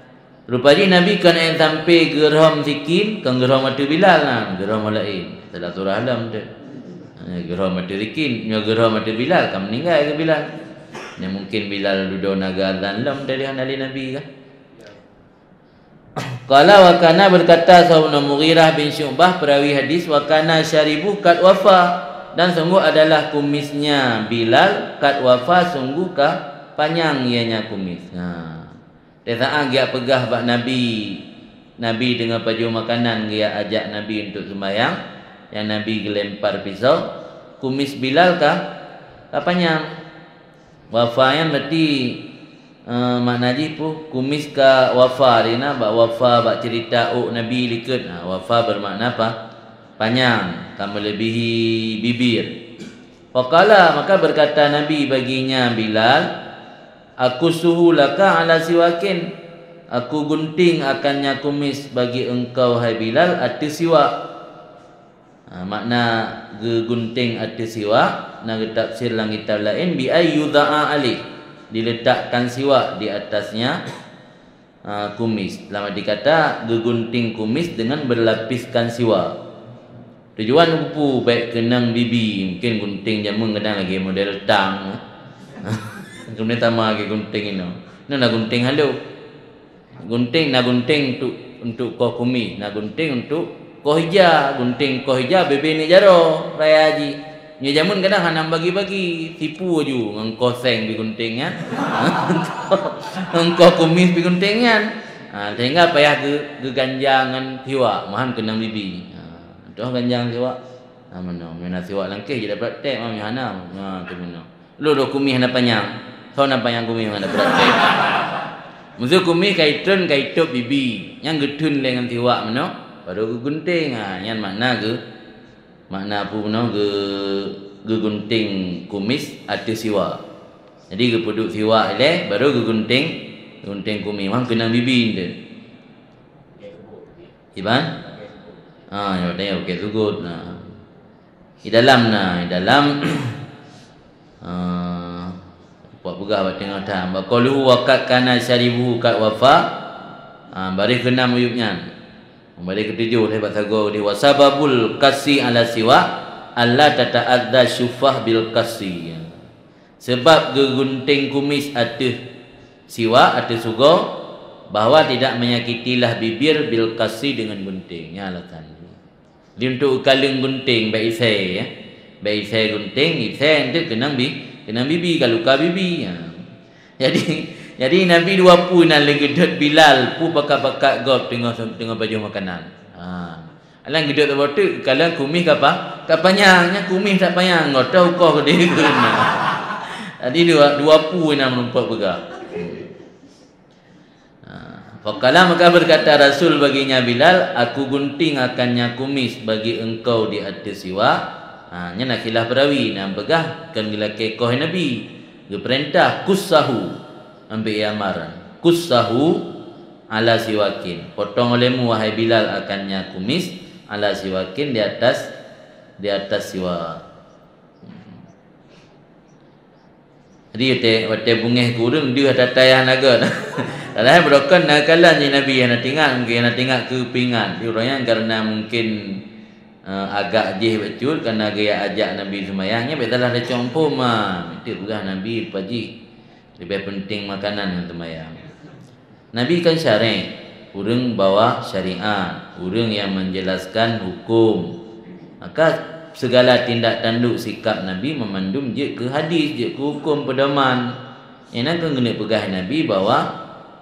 Rupa jih Nabi kon ék sampai geurhom sikin, kon geurhom ateueh Bilal na, geurhom laén. Salah surah lom tu. Ha, geurhom ateueh sikin, nyoe geurhom ateueh Bilal, ka meuninggai keu Bilal. Nyan mungkin Bilal dudoe na geuazan lom dari hana lé Nabi kan. Qala wa kana, berkata Sa'id bin Mughirah bin Syu'bah perawi hadis, wa kana syaribuhu qad wafa, dan sungguh adalah kumisnya Bilal qad wafa, sungguh ka panyang ianya kumis. Ha. Di saat geujak peugah bak Nabi, Nabi deungon pajoh makanan geujak ajak Nabi untuk sembahyang, nyang Nabi geulempar pisau, kumis Bilal ka, ka panyang. Wafa nyan berarti, eh, makna jih peue? Kumis ka wafa, di na bak wafa, bak cerita ôk Nabi likot. Ha, wafa bermakna apa? Panyang, ka melebihi bibir. Faqala, maka berkata Nabi baginya Bilal, "Aqussuhu laka ala siwakin." Aku gunting akannya kumis bagi engkau, hai Bilal, ateueh siwak. Ha, makna geugunting ateueh siwak, na geutafsir lam kitab laén, bi ay yuda'a alaih, diletakkan siwak di atasnya, ha, kumis. Lam arti kata, geugunting kumis dengan berlapiskan siwak. Tujuan keupeue? Bèk keunong bibi, mungkin gunting jameun kadang lagèe model tang. Kemudian sama lagèe gunting inoe. Inoe na gunting halôh. Gunting, na gunting untuk, untuk koh kumis, na gunting untuk koh ija, gunting koh ija bebe ni jaroe raya jih. Nyoe jameun kadang hana bagi-bagi, tipu aju ngon koh seng bi gunting nyan. Ngon koh kumis bi gunting nyan. Ha, sehingga payah geu-, geuganjang ngon siwak, mahan keunong bibi. Ha, toh ganjang siwak. Ha, meunoe, meunan siwak langkeh jadi praktek, mah hana. Ha, tu meunoe. Lôn dua kumis hana panyang. Soe na panyang kumis hana praktek. Meuseu kumis ka itreun ka itôb bibi, nyang geuteun lé ngon siwak meunoe, baru geugunting. Ha, nyan makna geu-, makna peue meunoe geu-, geugunting kumis ateueh siwak. Jadi geupeuduek siwak ilèe, baru geugunting, geugunting kumis. Wan keunong bibi eunteuk. Iban? Ha, ya, dia okey sugut. Nah. Di dalam, nah, di dalam, ah, buat peugah bak teungoh tham. Wa qauluhu wa qad kana syaribuhu qad wafa. Ah, baris keunam ayub nyan. Baris ketujoh lé bak sagoe di wa sababul qassi ala siwak alla tata'adza syufah bil qassi. Sebab geugunting kumis ateueh siwak, ateueh sugoe, bahwa tidak menyakitilah bibir bil qassi dengan gunting. Nyan alasan. Di untuk kaleng gunting bak isai, ya. Bak isai gunting, isai eunteuk keunong bi-, keunong bibi, ka luka bibi. Ha. Jadi, jadi Nabi dua peue na lé geudhôt Bilal, peue pakat-pakat gob teungoh, teungoh pajoh makanan. Ha. Alang geudhôt saboh teuk, kalon kumis ka pa-, ka panyang, nyan kumis that panyang, gob teuh ukoh geudeh keunan. Jadi dua, dua peue na meurumpok peugah. Ha, faqala, maka berkata Rasul baginya Bilal, "Aku gunting akannya kumis bagi engkau di ateueh siwak." Ha, nyan na khilaf perawi, na peugah kon geulakèe koh Nabi. Geupeurintah, "Qussahu," ambek amar. "Qussahu ala siwakin." Potong olehmu, wahai Bilal, akannya kumis, ala siwakin, di atas, di atas siwak. Jadi, watèe, watèe beungèh keu ureueng deuh ata-ata nyang na gèt. Padahai beurokon na kalon jih Nabi hana teuingat, mungken hana teuingat keu peuingat. Di ureueng nyan karena mungken, eh, agak jih bacut, karena gaya ajak Nabi seumayang, nyan bèk salah tacok muphom, ah. Meuteuk peugah Nabi rupa jih leubeh penting makanan ngon seumayang. Nabi kan syarek, ureueng bawa syariat, ureueng nyang menjelaskan hukum. Maka segala tindak tanduk sikap Nabi memandum jeuet keu hadis, jeuet keu hukum pedoman. Inan keuh geuneuk peugah Nabi bahwa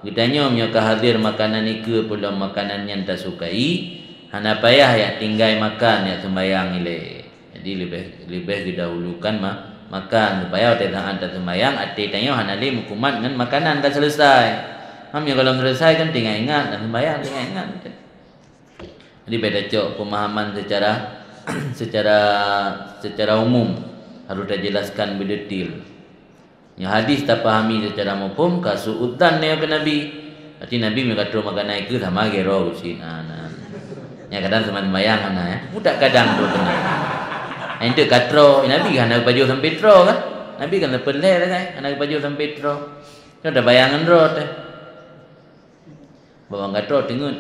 geutanyoe meunyoe ka hadir makanan ikeue peulom makanan nyang tasukai, hana payah jak tinggai makan, jak seumbahyang ilée. Jadi leubeh, leubeh geudahulukan ma-, makan, supaya watée saát taseumbahyang, até tanyoe hana lé meukumat ngon makanan ka seuleusoe. Meunyoe gohlom seuleusoe kan teuingat-ingat, taseumbahyang teuingat-ingat. Jadi beda cok pemahaman secara, secara, secara umum harus tajelaskan beudetil. Nyoe hadis tapahami secara mafhum, ka su'udzan nyoe keu Nabi. Berarti Nabi meunyoe ka troh makanan ikeue sama gero usin. Nah, nah. Nyan kadang seumbahyang hana, ya. Budak kadang tu kena. Enteuk ka troh, Nabi hana geupajoh sampai troh kan? Nabi kan leupeuet lhée kan? Hana geupajoh sampai troh. Nyoe tabayang ngon droe teh. Bawang ka troh teungeut.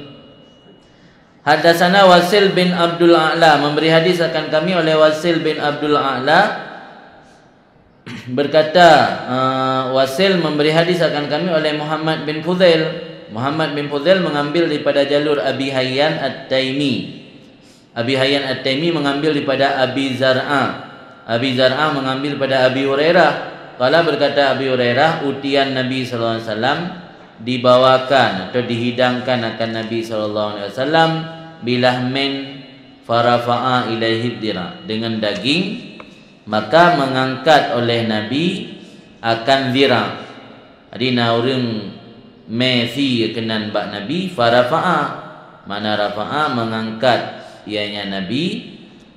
Haddatsana Wasil bin Abdul A'la, memberi hadis akan kami oleh Wasil bin Abdul A'la, berkata, eh, Wasil memberi hadis akan kami oleh Muhammad bin Fudail. Muhammad bin Fudail mengambil daripada jalur Abi Hayyan At-Taimi. Abi Hayyan At-Taimi mengambil daripada Abi Zar'ah. Abi Zar'ah mengambil pada Abi Hurairah. Qala, berkata Abi Hurairah, utiyan Nabi sallallahu alaihi wasallam, dibawakan atau dihidangkan akan Nabi sallallahu alaihi wasallam bilahmin farafa'a ilaihi dzira, dengan daging, maka mengangkat oleh Nabi akan dzira. Jadi na ureuëng mé sie keunan bak Nabi, farafa'a, makna rafa'a, mengangkat, ianya Nabi,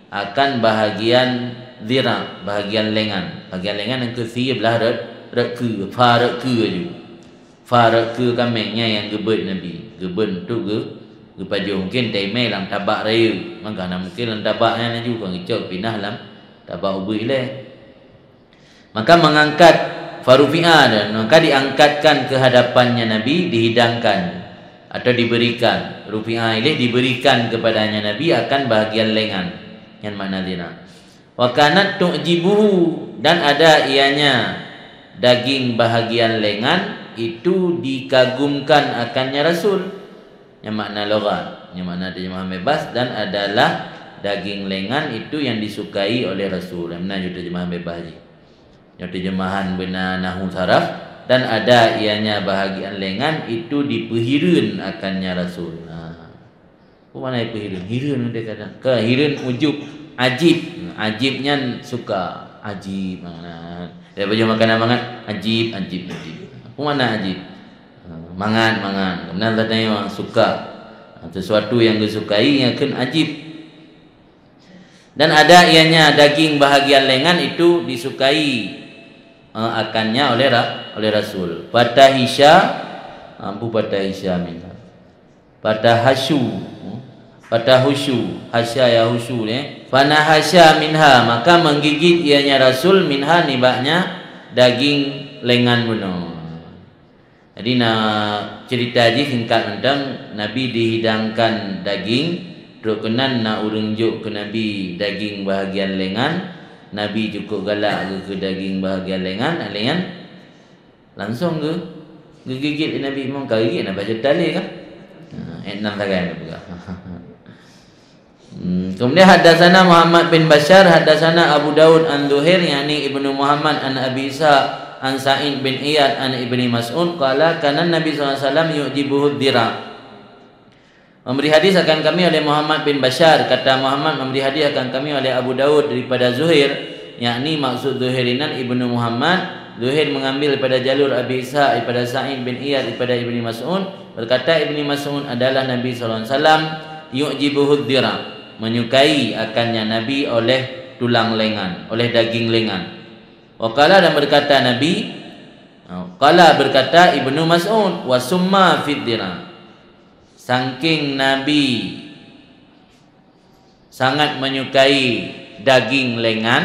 akan bahagian dzira, bahagian lengan. Bahagian lengan nyang keu sie blah rot, rot keue, fa rot keue laju. Fa rot keue kaméng nyan nyang geubeuet Nabi. Geubeuet untuk geu-, geupajoh. Mungkin teumé lam tabak rayeuk. Maka hana mungkin lam tabak nyan laju, kon geucok pinah lam tabak ubit ilée. Maka mengangkat, farufi'a, dan maka diangkatkan ke hadapannya Nabi, dihidangkan atau diberikan. Rufi'a ilaihi, diberikan kepadanya Nabi akan bahagian lengan. Nyan makna dzira. Wa kanat tu'jibuhu, dan ada ianya daging bahagian lengan itu dikagumkan akannya Rasul. Nyan makna lughat, nyan makna terjemahan bebas, dan adalah daging lengan itu yang disukai oleh Rasul. Nyan meunan terjemahan bebas jih. Nyoe terjemahan beuna nahu saraf, dan ada ianya bahagian lengan itu dipeuhireuen akannya Rasul. Nah. Peue makna dipeuhireuen? Hireuen dia kata. Ke hireuen ujub, ajib. Ajib nyan suka. Ajib makna. Dia baju makanan mangat, ajib, ajib, ajib. Peue makna ajib? Ha, mangat, mangat. Kemudian tadi memang suka. Ha, sesuatu yang disukai yang akan ajib. Dan ada ianya daging bahagian lengan itu disukai, eh, akannya oleh ra-, oleh Rasul. Fatahisha, ampu fatahisha minha. Fatahasyu, fatahusyu, hasya yahusyu, eh. Fanahasya minha, maka menggigit ianya Rasul minha nibaknya daging lengan bunoe. Jadi na cerita jih singkat mantong, Nabi dihidangkan daging, trok keunan na ureuëng jok keu Nabi daging bahagian lengan, Nabi cukup galak geukeue daging bahagian lengan, lengan langsung geu-, geugigit lé Nabi. Memang ka gigit na baca tali kan? Ha, eh, enam sagai na peugah. Hmm, kemudian haddatsana Muhammad bin Bashar, haddatsana Abu Daud an Zuhair, yakni Ibnu Muhammad, an Abi Ishaq, an Sa'id bin Iyad, an Ibni Mas'ud, qala, kana Nabi sallallahu alaihi wasallam yu'jibuhu dzira. Memberi hadis akan kami oleh Muhammad bin Bashar, kata Muhammad memberi hadis akan kami oleh Abu Daud daripada Zuhair, yakni maksud Zuhair inan Ibnu Muhammad, Zuhair mengambil daripada jalur Abi Ishaq, daripada Sa'id bin Iyad, daripada Ibni Mas'ud, berkata Ibni Mas'ud adalah Nabi sallallahu alaihi wasallam, yu'jibuhu dzira, menyukai akannya Nabi oleh tulang lengan, oleh daging lengan. Wa qala, dan berkata Nabi, qala, berkata Ibnu Mas'ud, wa summa fid dzira. Sangking Nabi sangat menyukai daging lengan,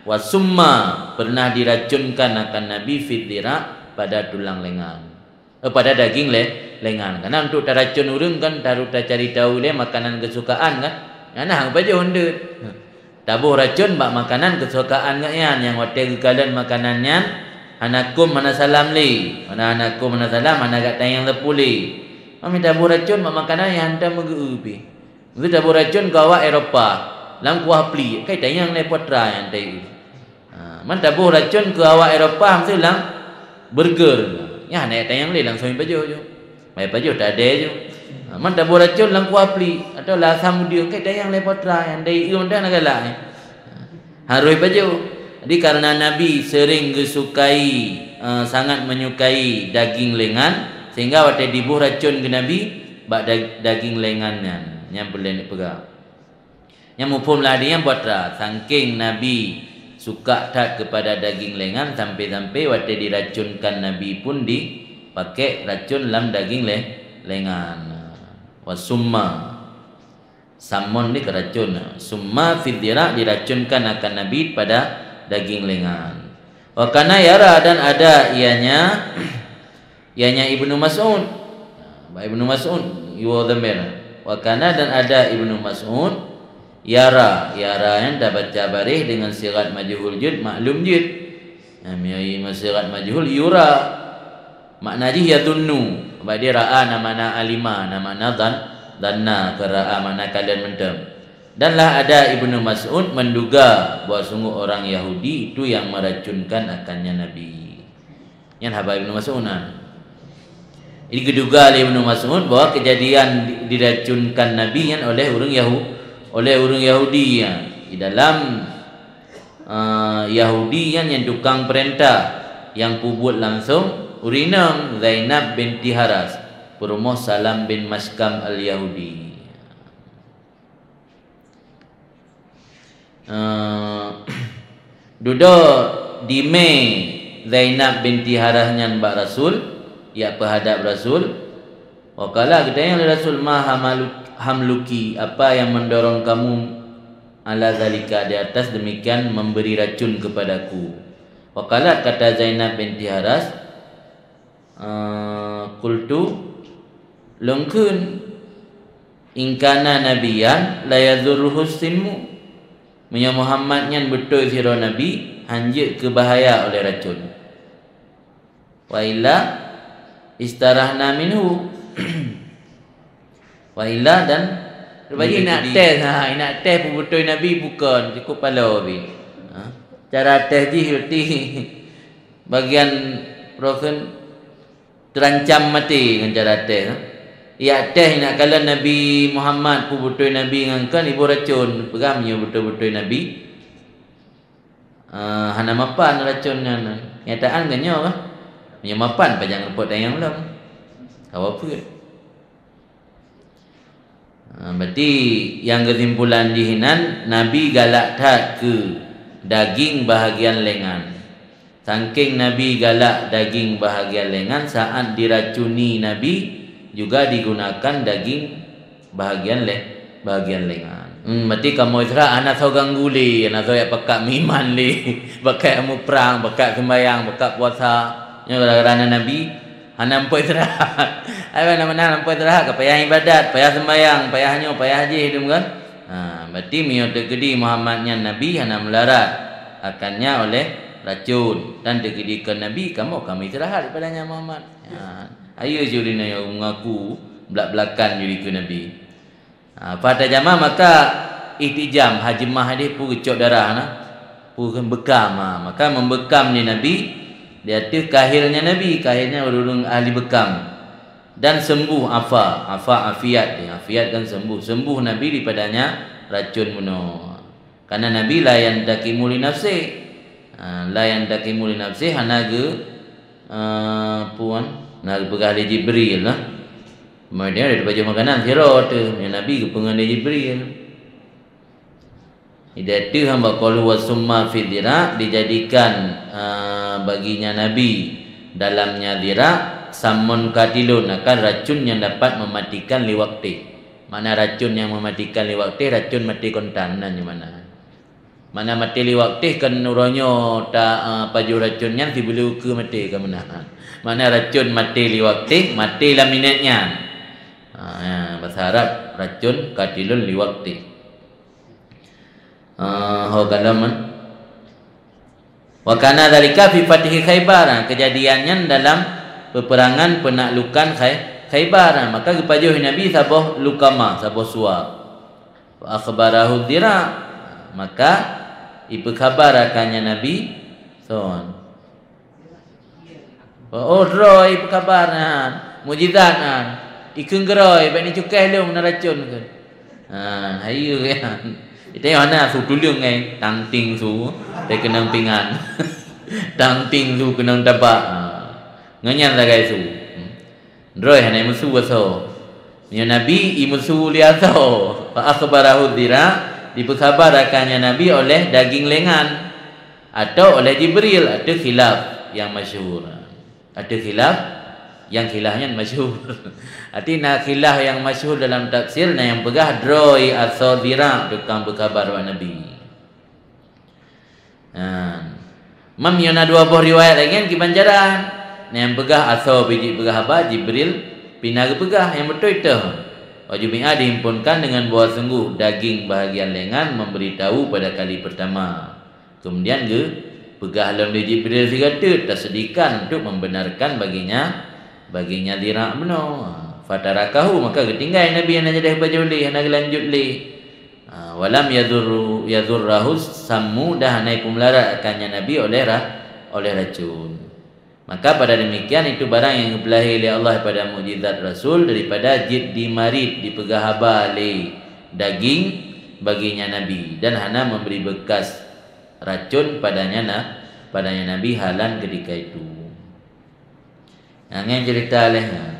wa summa, pernah diracunkan akan Nabi fid dzira, pada tulang lengan. Eh, pada daging le-, lengan. Karena untuk taracun ureuëng kan harus tacari tahu lé makanan kesukaan kan. Nyan nah pajoh deuet. Taboh racun bak makanan kesukaan geuh nyan, nyang watée geukalon makanan nyan hana kum hana salam lé. Mana hana kum hana salam, hana gata nyang leupule. Mami taboh racun bak makanan nyang hantom meugeu pih. Meusti taboh racun keu awak Eropa, lam kuah pli, kai tanyong lé putra nyang tai. Ha, man taboh racun keu awak Eropa meusti lam, burger. Nyan hana tanyong lé, langsung pajoh ju. Mai pajoh tadée ju. Ha, man taboh racon lam kuah pli atau lam asam udeung, kai tanyong lé putra nyang dai eu mantong na galak. Harus pajoh. Jadi karena Nabi sering geusukai, eh, sangat menyukai daging lengan, sehingga watée diboh racon keu Nabi bak da-, daging lengan nyan. Nyang peureulée neupeugah. Nyang muphom lah di nyang buat ra, sangking Nabi suka that kepada daging lengan, sampai-sampai watée diracunkan Nabi pun dipakai racun lam daging le-, lengan. Wa summa. Samon ni ke racun. Summa fid dira, diracunkan akan Nabi pada daging lengan. Wa kana yara, dan ada ianya, ianya Ibnu Mas'ud. Ba Ibnu Mas'ud, yuwa dhamir. Wa kana, dan ada Ibnu Mas'ud, yara, yara nyan tabaca bareh dengan sigat majhul jud, maklum jud. Nah, meunyoe sigat majhul, yura. Makna jih yadhunnu. Bak dia ra'a na makna alima, na makna dhan, dhanna, ke ra'a makna kalon mantong. Dan lah ada Ibnu Mas'ud menduga bahwa sungguh orang Yahudi itu yang meracunkan akannya Nabi. Nyan haba Ibnu Mas'ud nyan. Jadi geuduga lé Ibnu Mas'ud bahwa kejadian di-, diracunkan Nabi nyan oleh ureuëng Yahu-, oleh ureuëng Yahudi nyan. Di dalam, eh, Yahudi nyan nyang tukang peurintah nyang peubuet langsung ureuëng inong Zainab binti Haras, peurumoh Salam bin Maskam Al-Yahudi. Eh, dudoe dimé Zainab binti Haras nyan bak Rasul, jak peuhadab Rasul. Wa qala, geutanyong lé Rasul, "Ma hamalu-, hamluki, apa yang mendorong kamu ala zalika, di atas demikian memberi racun kepadaku?" Wa qalat, kata Zainab binti Haras, eh, qultu, lôn kheun, "In kana nabiyyan la yadhurruhu sinmu." Meunyoe Muhammad nyan beutôi sidroe nabi, hán jeuet keu bahaya oleh racun. Wa illa istarahna minhu. Wa illa dan bagi nak tes, ha, nak tes peubeutôi nabi bukon, cukup paloe bi. Ha? Cara tes jih reti bagian rosen terancam maté ngon cara tes, ha. Yak tes nak kalon Nabi Muhammad peubeutôi nabi ngon kon iboh racun, peugah meunyoe beutôi-beutôi nabi. Ah, hana mapan racun nyan. Kenyataan kan nyoe kah? Meunyoe mapan, pajan reupot dayang lom. Kawa peuet. Ah, berarti nyang keusimpulan jih nan, Nabi galak that keu daging bahagian lengan. Sangking Nabi galak daging bahagian lengan, saat diracuni Nabi juga digunakan daging bahagian le-, bahagian lengan. Hmm, berarti kamoe Isra hana soe ganggu lé, hana soe jak pakat meuiman lé, pakat muprang, pakat sembayang, pakat puasa. Nyoe gara-gara na Nabi hana muphom istirahat. Ai, hana meunan muphom istirahat, ka payah ibadat, payah sembayang, payah nyoe, payah jih, dum kan? Ha, berarti meunyoe teukeudi Muhammad nyan Nabi hana meularat akannya oleh racun, dan teukeudi kon Nabi, kamoe ka meuistirahat padanya Muhammad. Ha, ayo jurina nyang mengaku belak-belakan juri keu Nabi. Ha, pada jama maka ihtijam, hajimah hadih pu geucok darah na, pu bekam. Ha, maka membekam ni Nabi di ateueh kahilnya Nabi, kahilnya ureuëng ahli bekam. Dan sembuh afa, afa afiat, ya, afiat kan sembuh. Sembuh Nabi daripadanya racun bunoe. Karena Nabi la yantaqimu li nafsi. Ha, la yantaqimu li nafsi hana geu, eh, puan, na geupeugah lé Jibril lah. Kemudian ada baju makanan sira tu, ya, Nabi geupeugah lé Jibril. Idéh teuh hamba qalu wa summa fi dhira, dijadikan, eh, baginya Nabi dalamnya dhira, sammun qatilun, akan racun yang dapat mematikan liwat teh. Makna racun yang mematikan liwat teh, racun maté kontan, nan nyoe makna. Mana maté liwat teh kan uroe nyoe ta, eh, pajoh racun nyan sibeuleu keu maté ka meunan. Mana racun maté liwat teh, maté lam minét nyan. Ha, ya, bahasa Arab racun qatilun liwat teh. Ah, ho kalon man. Wa kana dzalika fi fathi Khaibar. Ah, kejadian nyan dalam peperangan penaklukan Khai-, Khaibar. Ah, maka geupajoh Nabi saboh lukama, saboh suap. Fa akhbarahu dhira. Maka ipeukhabar akannya Nabi son. Oh, droe peukabar nyan, mukjizat nyan. Ikheun keudroe, bèk neucukéh lôn na racôn kheun. Ha, hayeue nyan. Ita hana su tuleueng ngai, tangting su, teukeunong pingan. Tangting su keunong tabak. Ha. Ngon nyan sagai su. Hmm. Droe hana meusu asoe. Nyoe Nabi imeusu lé asoe. Fa akhbarahu dzira, dipeusabar akan nyan Nabi oleh daging lengan atau oleh Jibril, ateueh khilaf nyang masyhur. Ateueh khilaf, nyang khilaf nyan masyhur. Arti na khilaf nyang masyhur dalam tafsir, na nyang peugah droe asoe dzira tukang peukabar bak Nabi. Ha. Mam nyoe na dua boh riwayat lagèe nyan kiban jaran. Nyang peugah asoe pih jeuet peugah haba, Jibril pih na geupeugah, nyang beutôi teuh. Wa jumi'a dihimpunkan dengan bahwa sungguh daging bahagian lengan memberitahu pada kali pertama. Kemudian geupeugah lom lé Jibril sigoe teuk tasdikan untuk membenarkan baginya, baginya dzira bunoe. Fatarakahu, maka geutinggai Nabi hana jadeh pajoh lé, hana geulanjut lé. Ha, walam yadhurru-, yadhurrahu sammu, dan hana ipeumeudarat akan nyan Nabi oleh ra-, oleh racun. Maka pada demikian itu barang yang geupeulahé lé Allah pada mukjizat Rasul daripada jeuet di marit dipeugah haba lé daging baginya Nabi dan hana memberi bekas racun padanya na-, padanya Nabi halan ketika itu. Nyang nyan cerita lé nyan.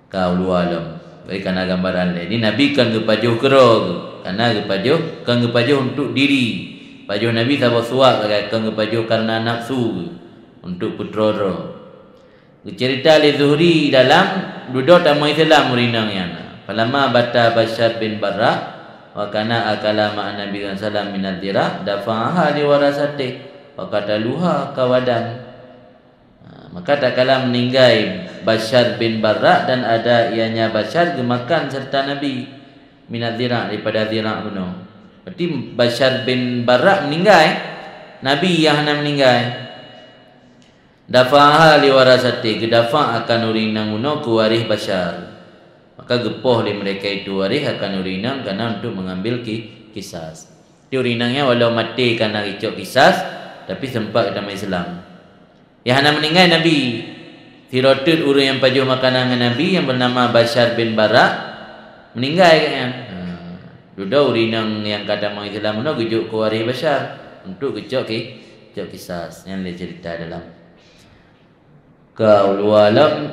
Ka ulua lom. Bari kana gambaran lé. Ni Nabi kan geupajoh keudroe geuh. Kana geupajoh, kan geupajoh untuk diri. Pajoh Nabi saboh suwab sagai kan geupajoh karena nafsu geuh. Untuk peutroe droe. Geucerita lé Zuhri dalam dudoe tamong Islam ureueng inong nyan. Falamma bata Basyar bin Barra wa kana akala ma'an Nabi sallallahu alaihi wasallam minadh dhira, dafa'aha li warasatih, wa qataluha kawadan. Ha, maka tatkala meninggai Basyar bin Barra dan ada ianya Basyar geumakan serta Nabi minadh dhira, daripada dhira bunoe. Berarti Basyar bin Barra meninggai, Nabi nyang hana meninggai. Dafa'aha li warasatih, geudafa' akan ureueng inong bunoe keu waréh Basyar. Maka geupoh lé mereka itu waréh akan ureueng inong kana untuk mengambil ki-, kisas. Di ureueng inong nyan walau maté kana geucok kisas, tapi sempat geutamong Islam. Nyang hana meninggai Nabi. Sidroe teuk ureueng nyang pajoh makanan ngon Nabi nyang bernama Basyar bin Bara meninggai gobnyan. Ha. Dudoe ureueng inong nyang ka tamong Islam bunoe geujok keu waréh Basyar untuk geucok ki-, cok kisas. Nyan lé cerita dalam. Ka ulua lom.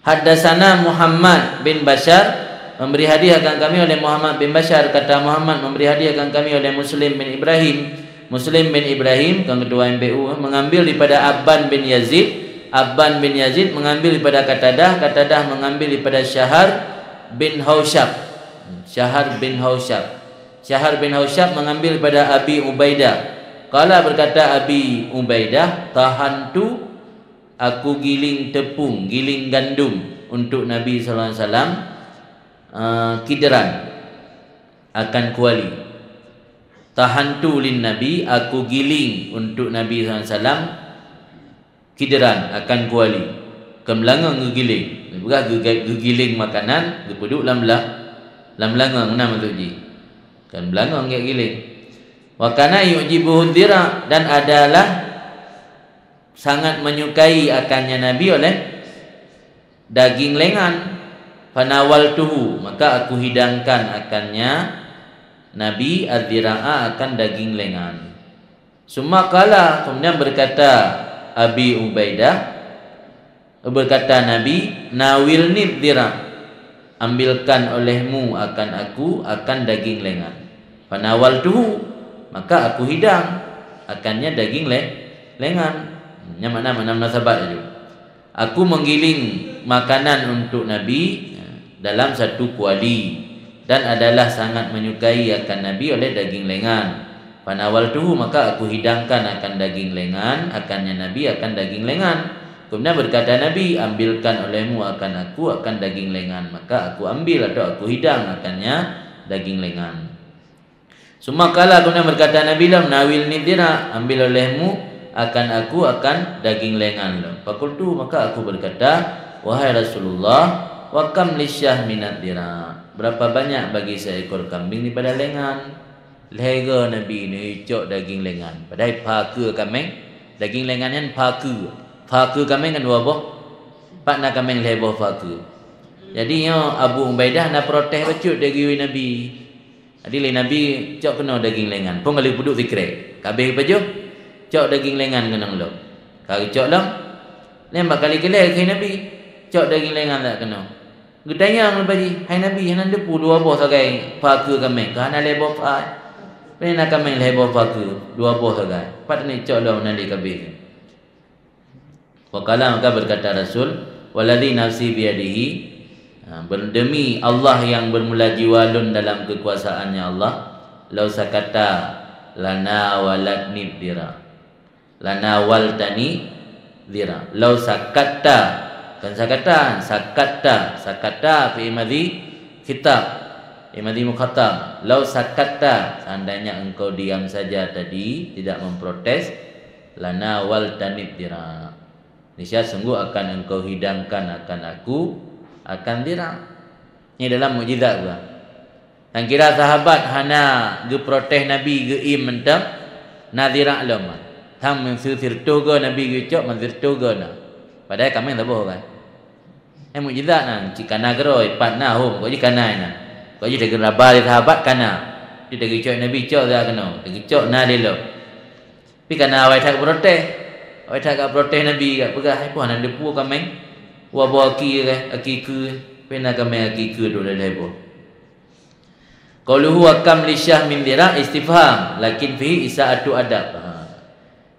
Haddatsana Muhammad bin Basyar, memberi hadis akan kami oleh Muhammad bin Basyar, kata Muhammad, memberi hadis akan kami oleh Muslim bin Ibrahim. Muslim bin Ibrahim, kan ketua M P U, mengambil daripada Abban bin Yazid, Abban bin Yazid mengambil daripada Qatadah, Qatadah mengambil daripada Syahar bin Hausyab. Syahar bin Hausyab. Syahar bin Hausyab mengambil daripada Abi Ubaidah. Qala, berkata Abi Ubaidah, "Tahantu, aku giling tepung, giling gandum untuk Nabi sallallahu alaihi wasallam, eh, kidran, akan kuali." Tahantu lin Nabi, aku giling untuk Nabi sallallahu alaihi wasallam, kidran, akan kuali. Kon beulangong geugiling. Peugah geu-, geugiling makanan, geupeuduek lam bela-, lam beulangong, meunan maksud jih. Kon beulangong geugiling. Wa kana yu'jibuhu dhira, dan adalah sangat menyukai akannya Nabi oleh daging lengan. Fanawaltuhu, maka aku hidangkan akannya Nabi adh-dhira'a, akan daging lengan. Summa qala, kemudian berkata Abi Ubaidah, berkata Nabi, "Nawilni dhira, ambilkan olehmu akan aku akan daging lengan." Fanawaltuhu, maka aku hidang akannya daging le-, lengan. Nyan makna, makna munasabat laju. Aku menggiling makanan untuk Nabi dalam satu kuali dan adalah sangat menyukai akan Nabi oleh daging lengan. Fanawaltuhu, maka aku hidangkan akan daging lengan, akannya Nabi akan daging lengan. Kemudian berkata Nabi, "Ambilkan olehmu akan aku akan daging lengan." Maka aku ambil atau aku hidang akannya daging lengan. Summa qala, kemudian berkata Nabi lom, "Nawilni dhira, ambil olehmu akan aku akan daging lengan lom." Fakultu, maka aku berkata, "Wahai Rasulullah, wa kam lisyah minadh dhira, berapa banyak bagi seekor kambing daripada lengan?" Lhèe goe Nabi neucok daging lengan, padahai pha keue kaméng, Daging lengan nyan fakeu. Fakeu kaméng kan dua boh. Pat na kaméng lhée boh fakeu. Jadi nyoe Abu Ubaidah na protes bacut lé geuyue Nabi. Jadi lé Nabi, "Cok keunoe daging lengan." Phon ka lheueh peuduek sikrek. Ka abéh geupajoh, "Cok daging lengan keunoe lom." Ka geucok lom. Nyan bak kali keulhée kheun Nabi, "Cok daging lengan that keunoe." Geutanyong lé Nabi, "Hai Nabi, hana neuteupeue dua boh sagai fakeu kaméng, ka hana lhée boh fa-, pane na kaméng lhée boh fakeu, dua boh sagai. Pat neucok lom na lé ka abéh." Wa qala, maka berkata Rasul, "Walladzi nafsi biyadihi," ha, ber-, demi Allah yang bermula jiwa lôn dalam kekuasaannya Allah, "Lau sakata lana walatni dzira." Lana waltani dzira. Lau sakatta, bukan sakata, sakatta, sakatta fi'il madhi khitab, fi'il madhi mukhatab. Lau sakatta, seandainya engkau diam saja tadi, tidak memprotes, lana waltani dzira. Niscaya sungguh akan engkau hidangkan akan aku, akan dzira. Ini dalam mukjizat juga. Nyang kira sahabat hana geuprotes Nabi geuiem mantong, na dzira lom. Tham meuseu sireutôh goe Nabi geucok, meuseu sireutôh goe na. Padahai kaméng saboh kan. Eh, mukjizat nan, cit kana keudroe, pat na hom, kok jih kana na. Kok jih tageuraba lé sahabat kana. Jih tageucok Nabi cok za keunoe, tageucok na lé lom. Tapi kana awai that geuprotes. Awai that geuprotes Nabi, geupeugah, "Hai, peue hana neuteupeue kaméng? Dua boh aki, aki keue, peue na kaméng aki keue dua lhée boh." Qauluhu wa kam li syah min dzira' istifham, lakin fihi isa'atu adab. Ha.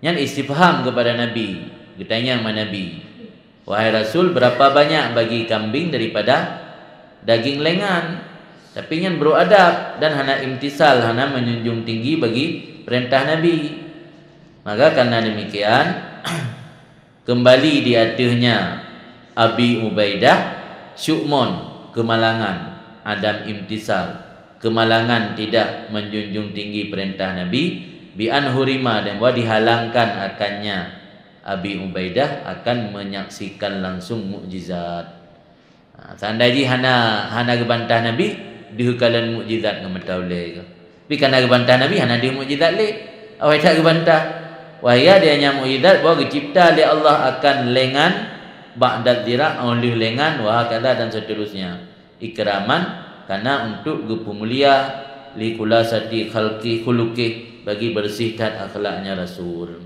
Nyan istifham kepada Nabi, geutanyong bak Nabi, "Wahai Rasul, berapa banyak bagi kambing daripada daging lengan?" Tapi nyan brok adab dan hana imtisal, hana menjunjung tinggi bagi perintah Nabi. Maka karena demikian, kembali di ateuehnya Abi Ubaidah, syu'mun, kemalangan, adam imtisal, kemalangan tidak menjunjung tinggi perintah Nabi, bi an hurima, dan bahwa dihalangkan akannya Abi Ubaidah akan menyaksikan langsung mukjizat. Ha, seandai jih hana, hana geubantah Nabi, deuh kalon mukjizat ngon mata ulée keuh. Tapi kana geubantah Nabi, hana deuh mukjizat lé. Awai that geubantah. Wahia dia nyang mukjizat bahwa geucipta lé Allah akan lengan, ba'da dzira', 'oh lheueh lengan, wa hakadza dan seterusnya. Ikraman, kana untuk geupeumulia, li khulasati khalqi khuluqih, bagi bersih that akhlaknya Rasul.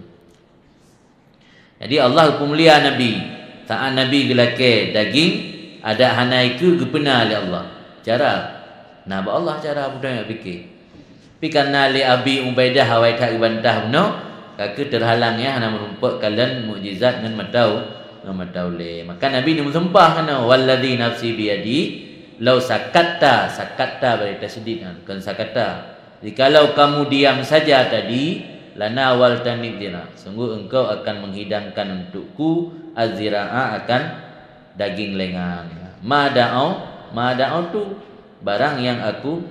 Jadi Allah geupeumulia Nabi. Saat Nabi geulakée daging, adak hana ikeue geupeuna lé Allah. Cara, na bak Allah cara, peue nyang pike. Tapi karena lé Abi Ubaidah awai that geubantah bunoe, ka keuh teurhalang nyang hana meurumpok kalon mukjizat ngon mata u-, ngon mata ulée. Maka Nabi neumeusumpah keunoe, "Walladzi nafsi biyadi, lau sakatta," sakatta bari tasydid nyan, kon sakata. Jikalau kamu diam saja tadi, lana waltani dzira', sungguh engkau akan menghidangkan untukku az-zira'a, akan daging lengan. Ma da'au, ma da'autu, barang yang aku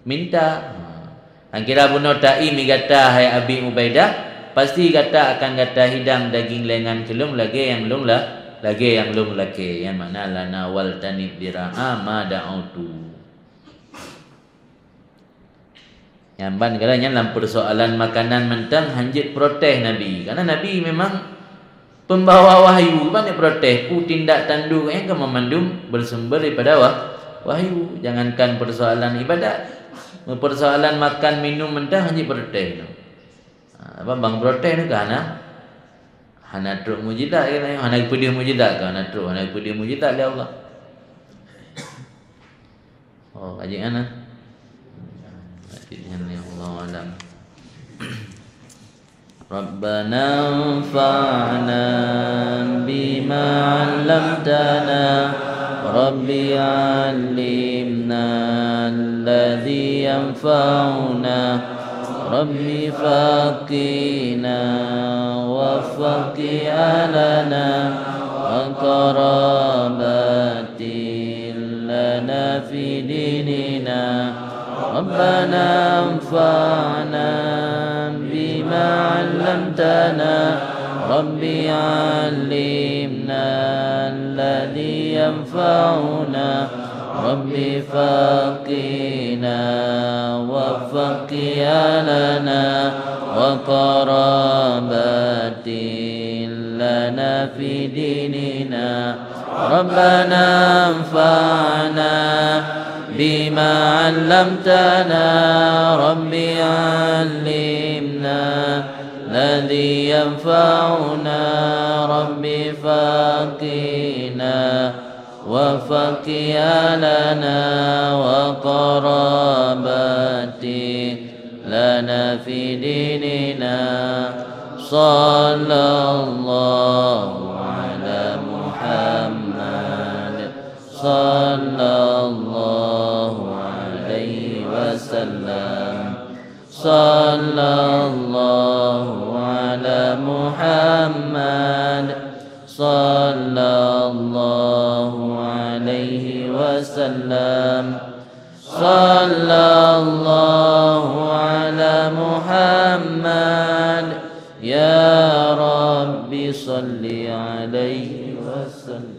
minta. Ha. Nyang kira bunoe ta'i mi gata, hai Abi Ubaidah, pasti gata akan gata hidang daging lengan keu lôn lagée nyang lôn la-, lagée nyang lôn lakée. Nyang makna lana waltani dzira'a ma da'autu. Nyan ban kadang nyan lam persoalan makanan mantong hanjeuet protes Nabi. Karena Nabi memang pembawa wahyu, ban protes, peue tindak tanduk nyan kan mandum bersumber daripada wah-, wahyu. Jangankan persoalan ibadat, persoalan makan minum mantong hanjeuet protes. Ha, apa bang protes ni ka hana? Hana trok mukjizat kan, hana geupeudeuh mukjizat kan, hana trok, hana geupeudeuh mukjizat lé Allah. Oh, kaji ana. Kaji nyan ya Allah alam. Rabbana anfa'na bima 'allamtana. Rabbi 'allimna alladzi yanfa'una. Rabbi faqqihna wa faqqih ahlana wa qarabatin lana fi dinina. Rabbana anfa'na bima 'allamtana. Rabbi 'allimna alladzi yanfa'una. رب فقنا وفق أهلنا وقرابات لنا في ديننا. ربنا انفعنا بما علمتنا. رب علمنا الذي ينفعنا. رب فقنا وفق أهلنا وقرابات لنا في ديننا. صلى الله على محمد. صلى الله عليه وسلم. صلى الله على محمد. صلى الله عليه وسلم. صلى الله على محمد. يا رب صل عليه وسلم.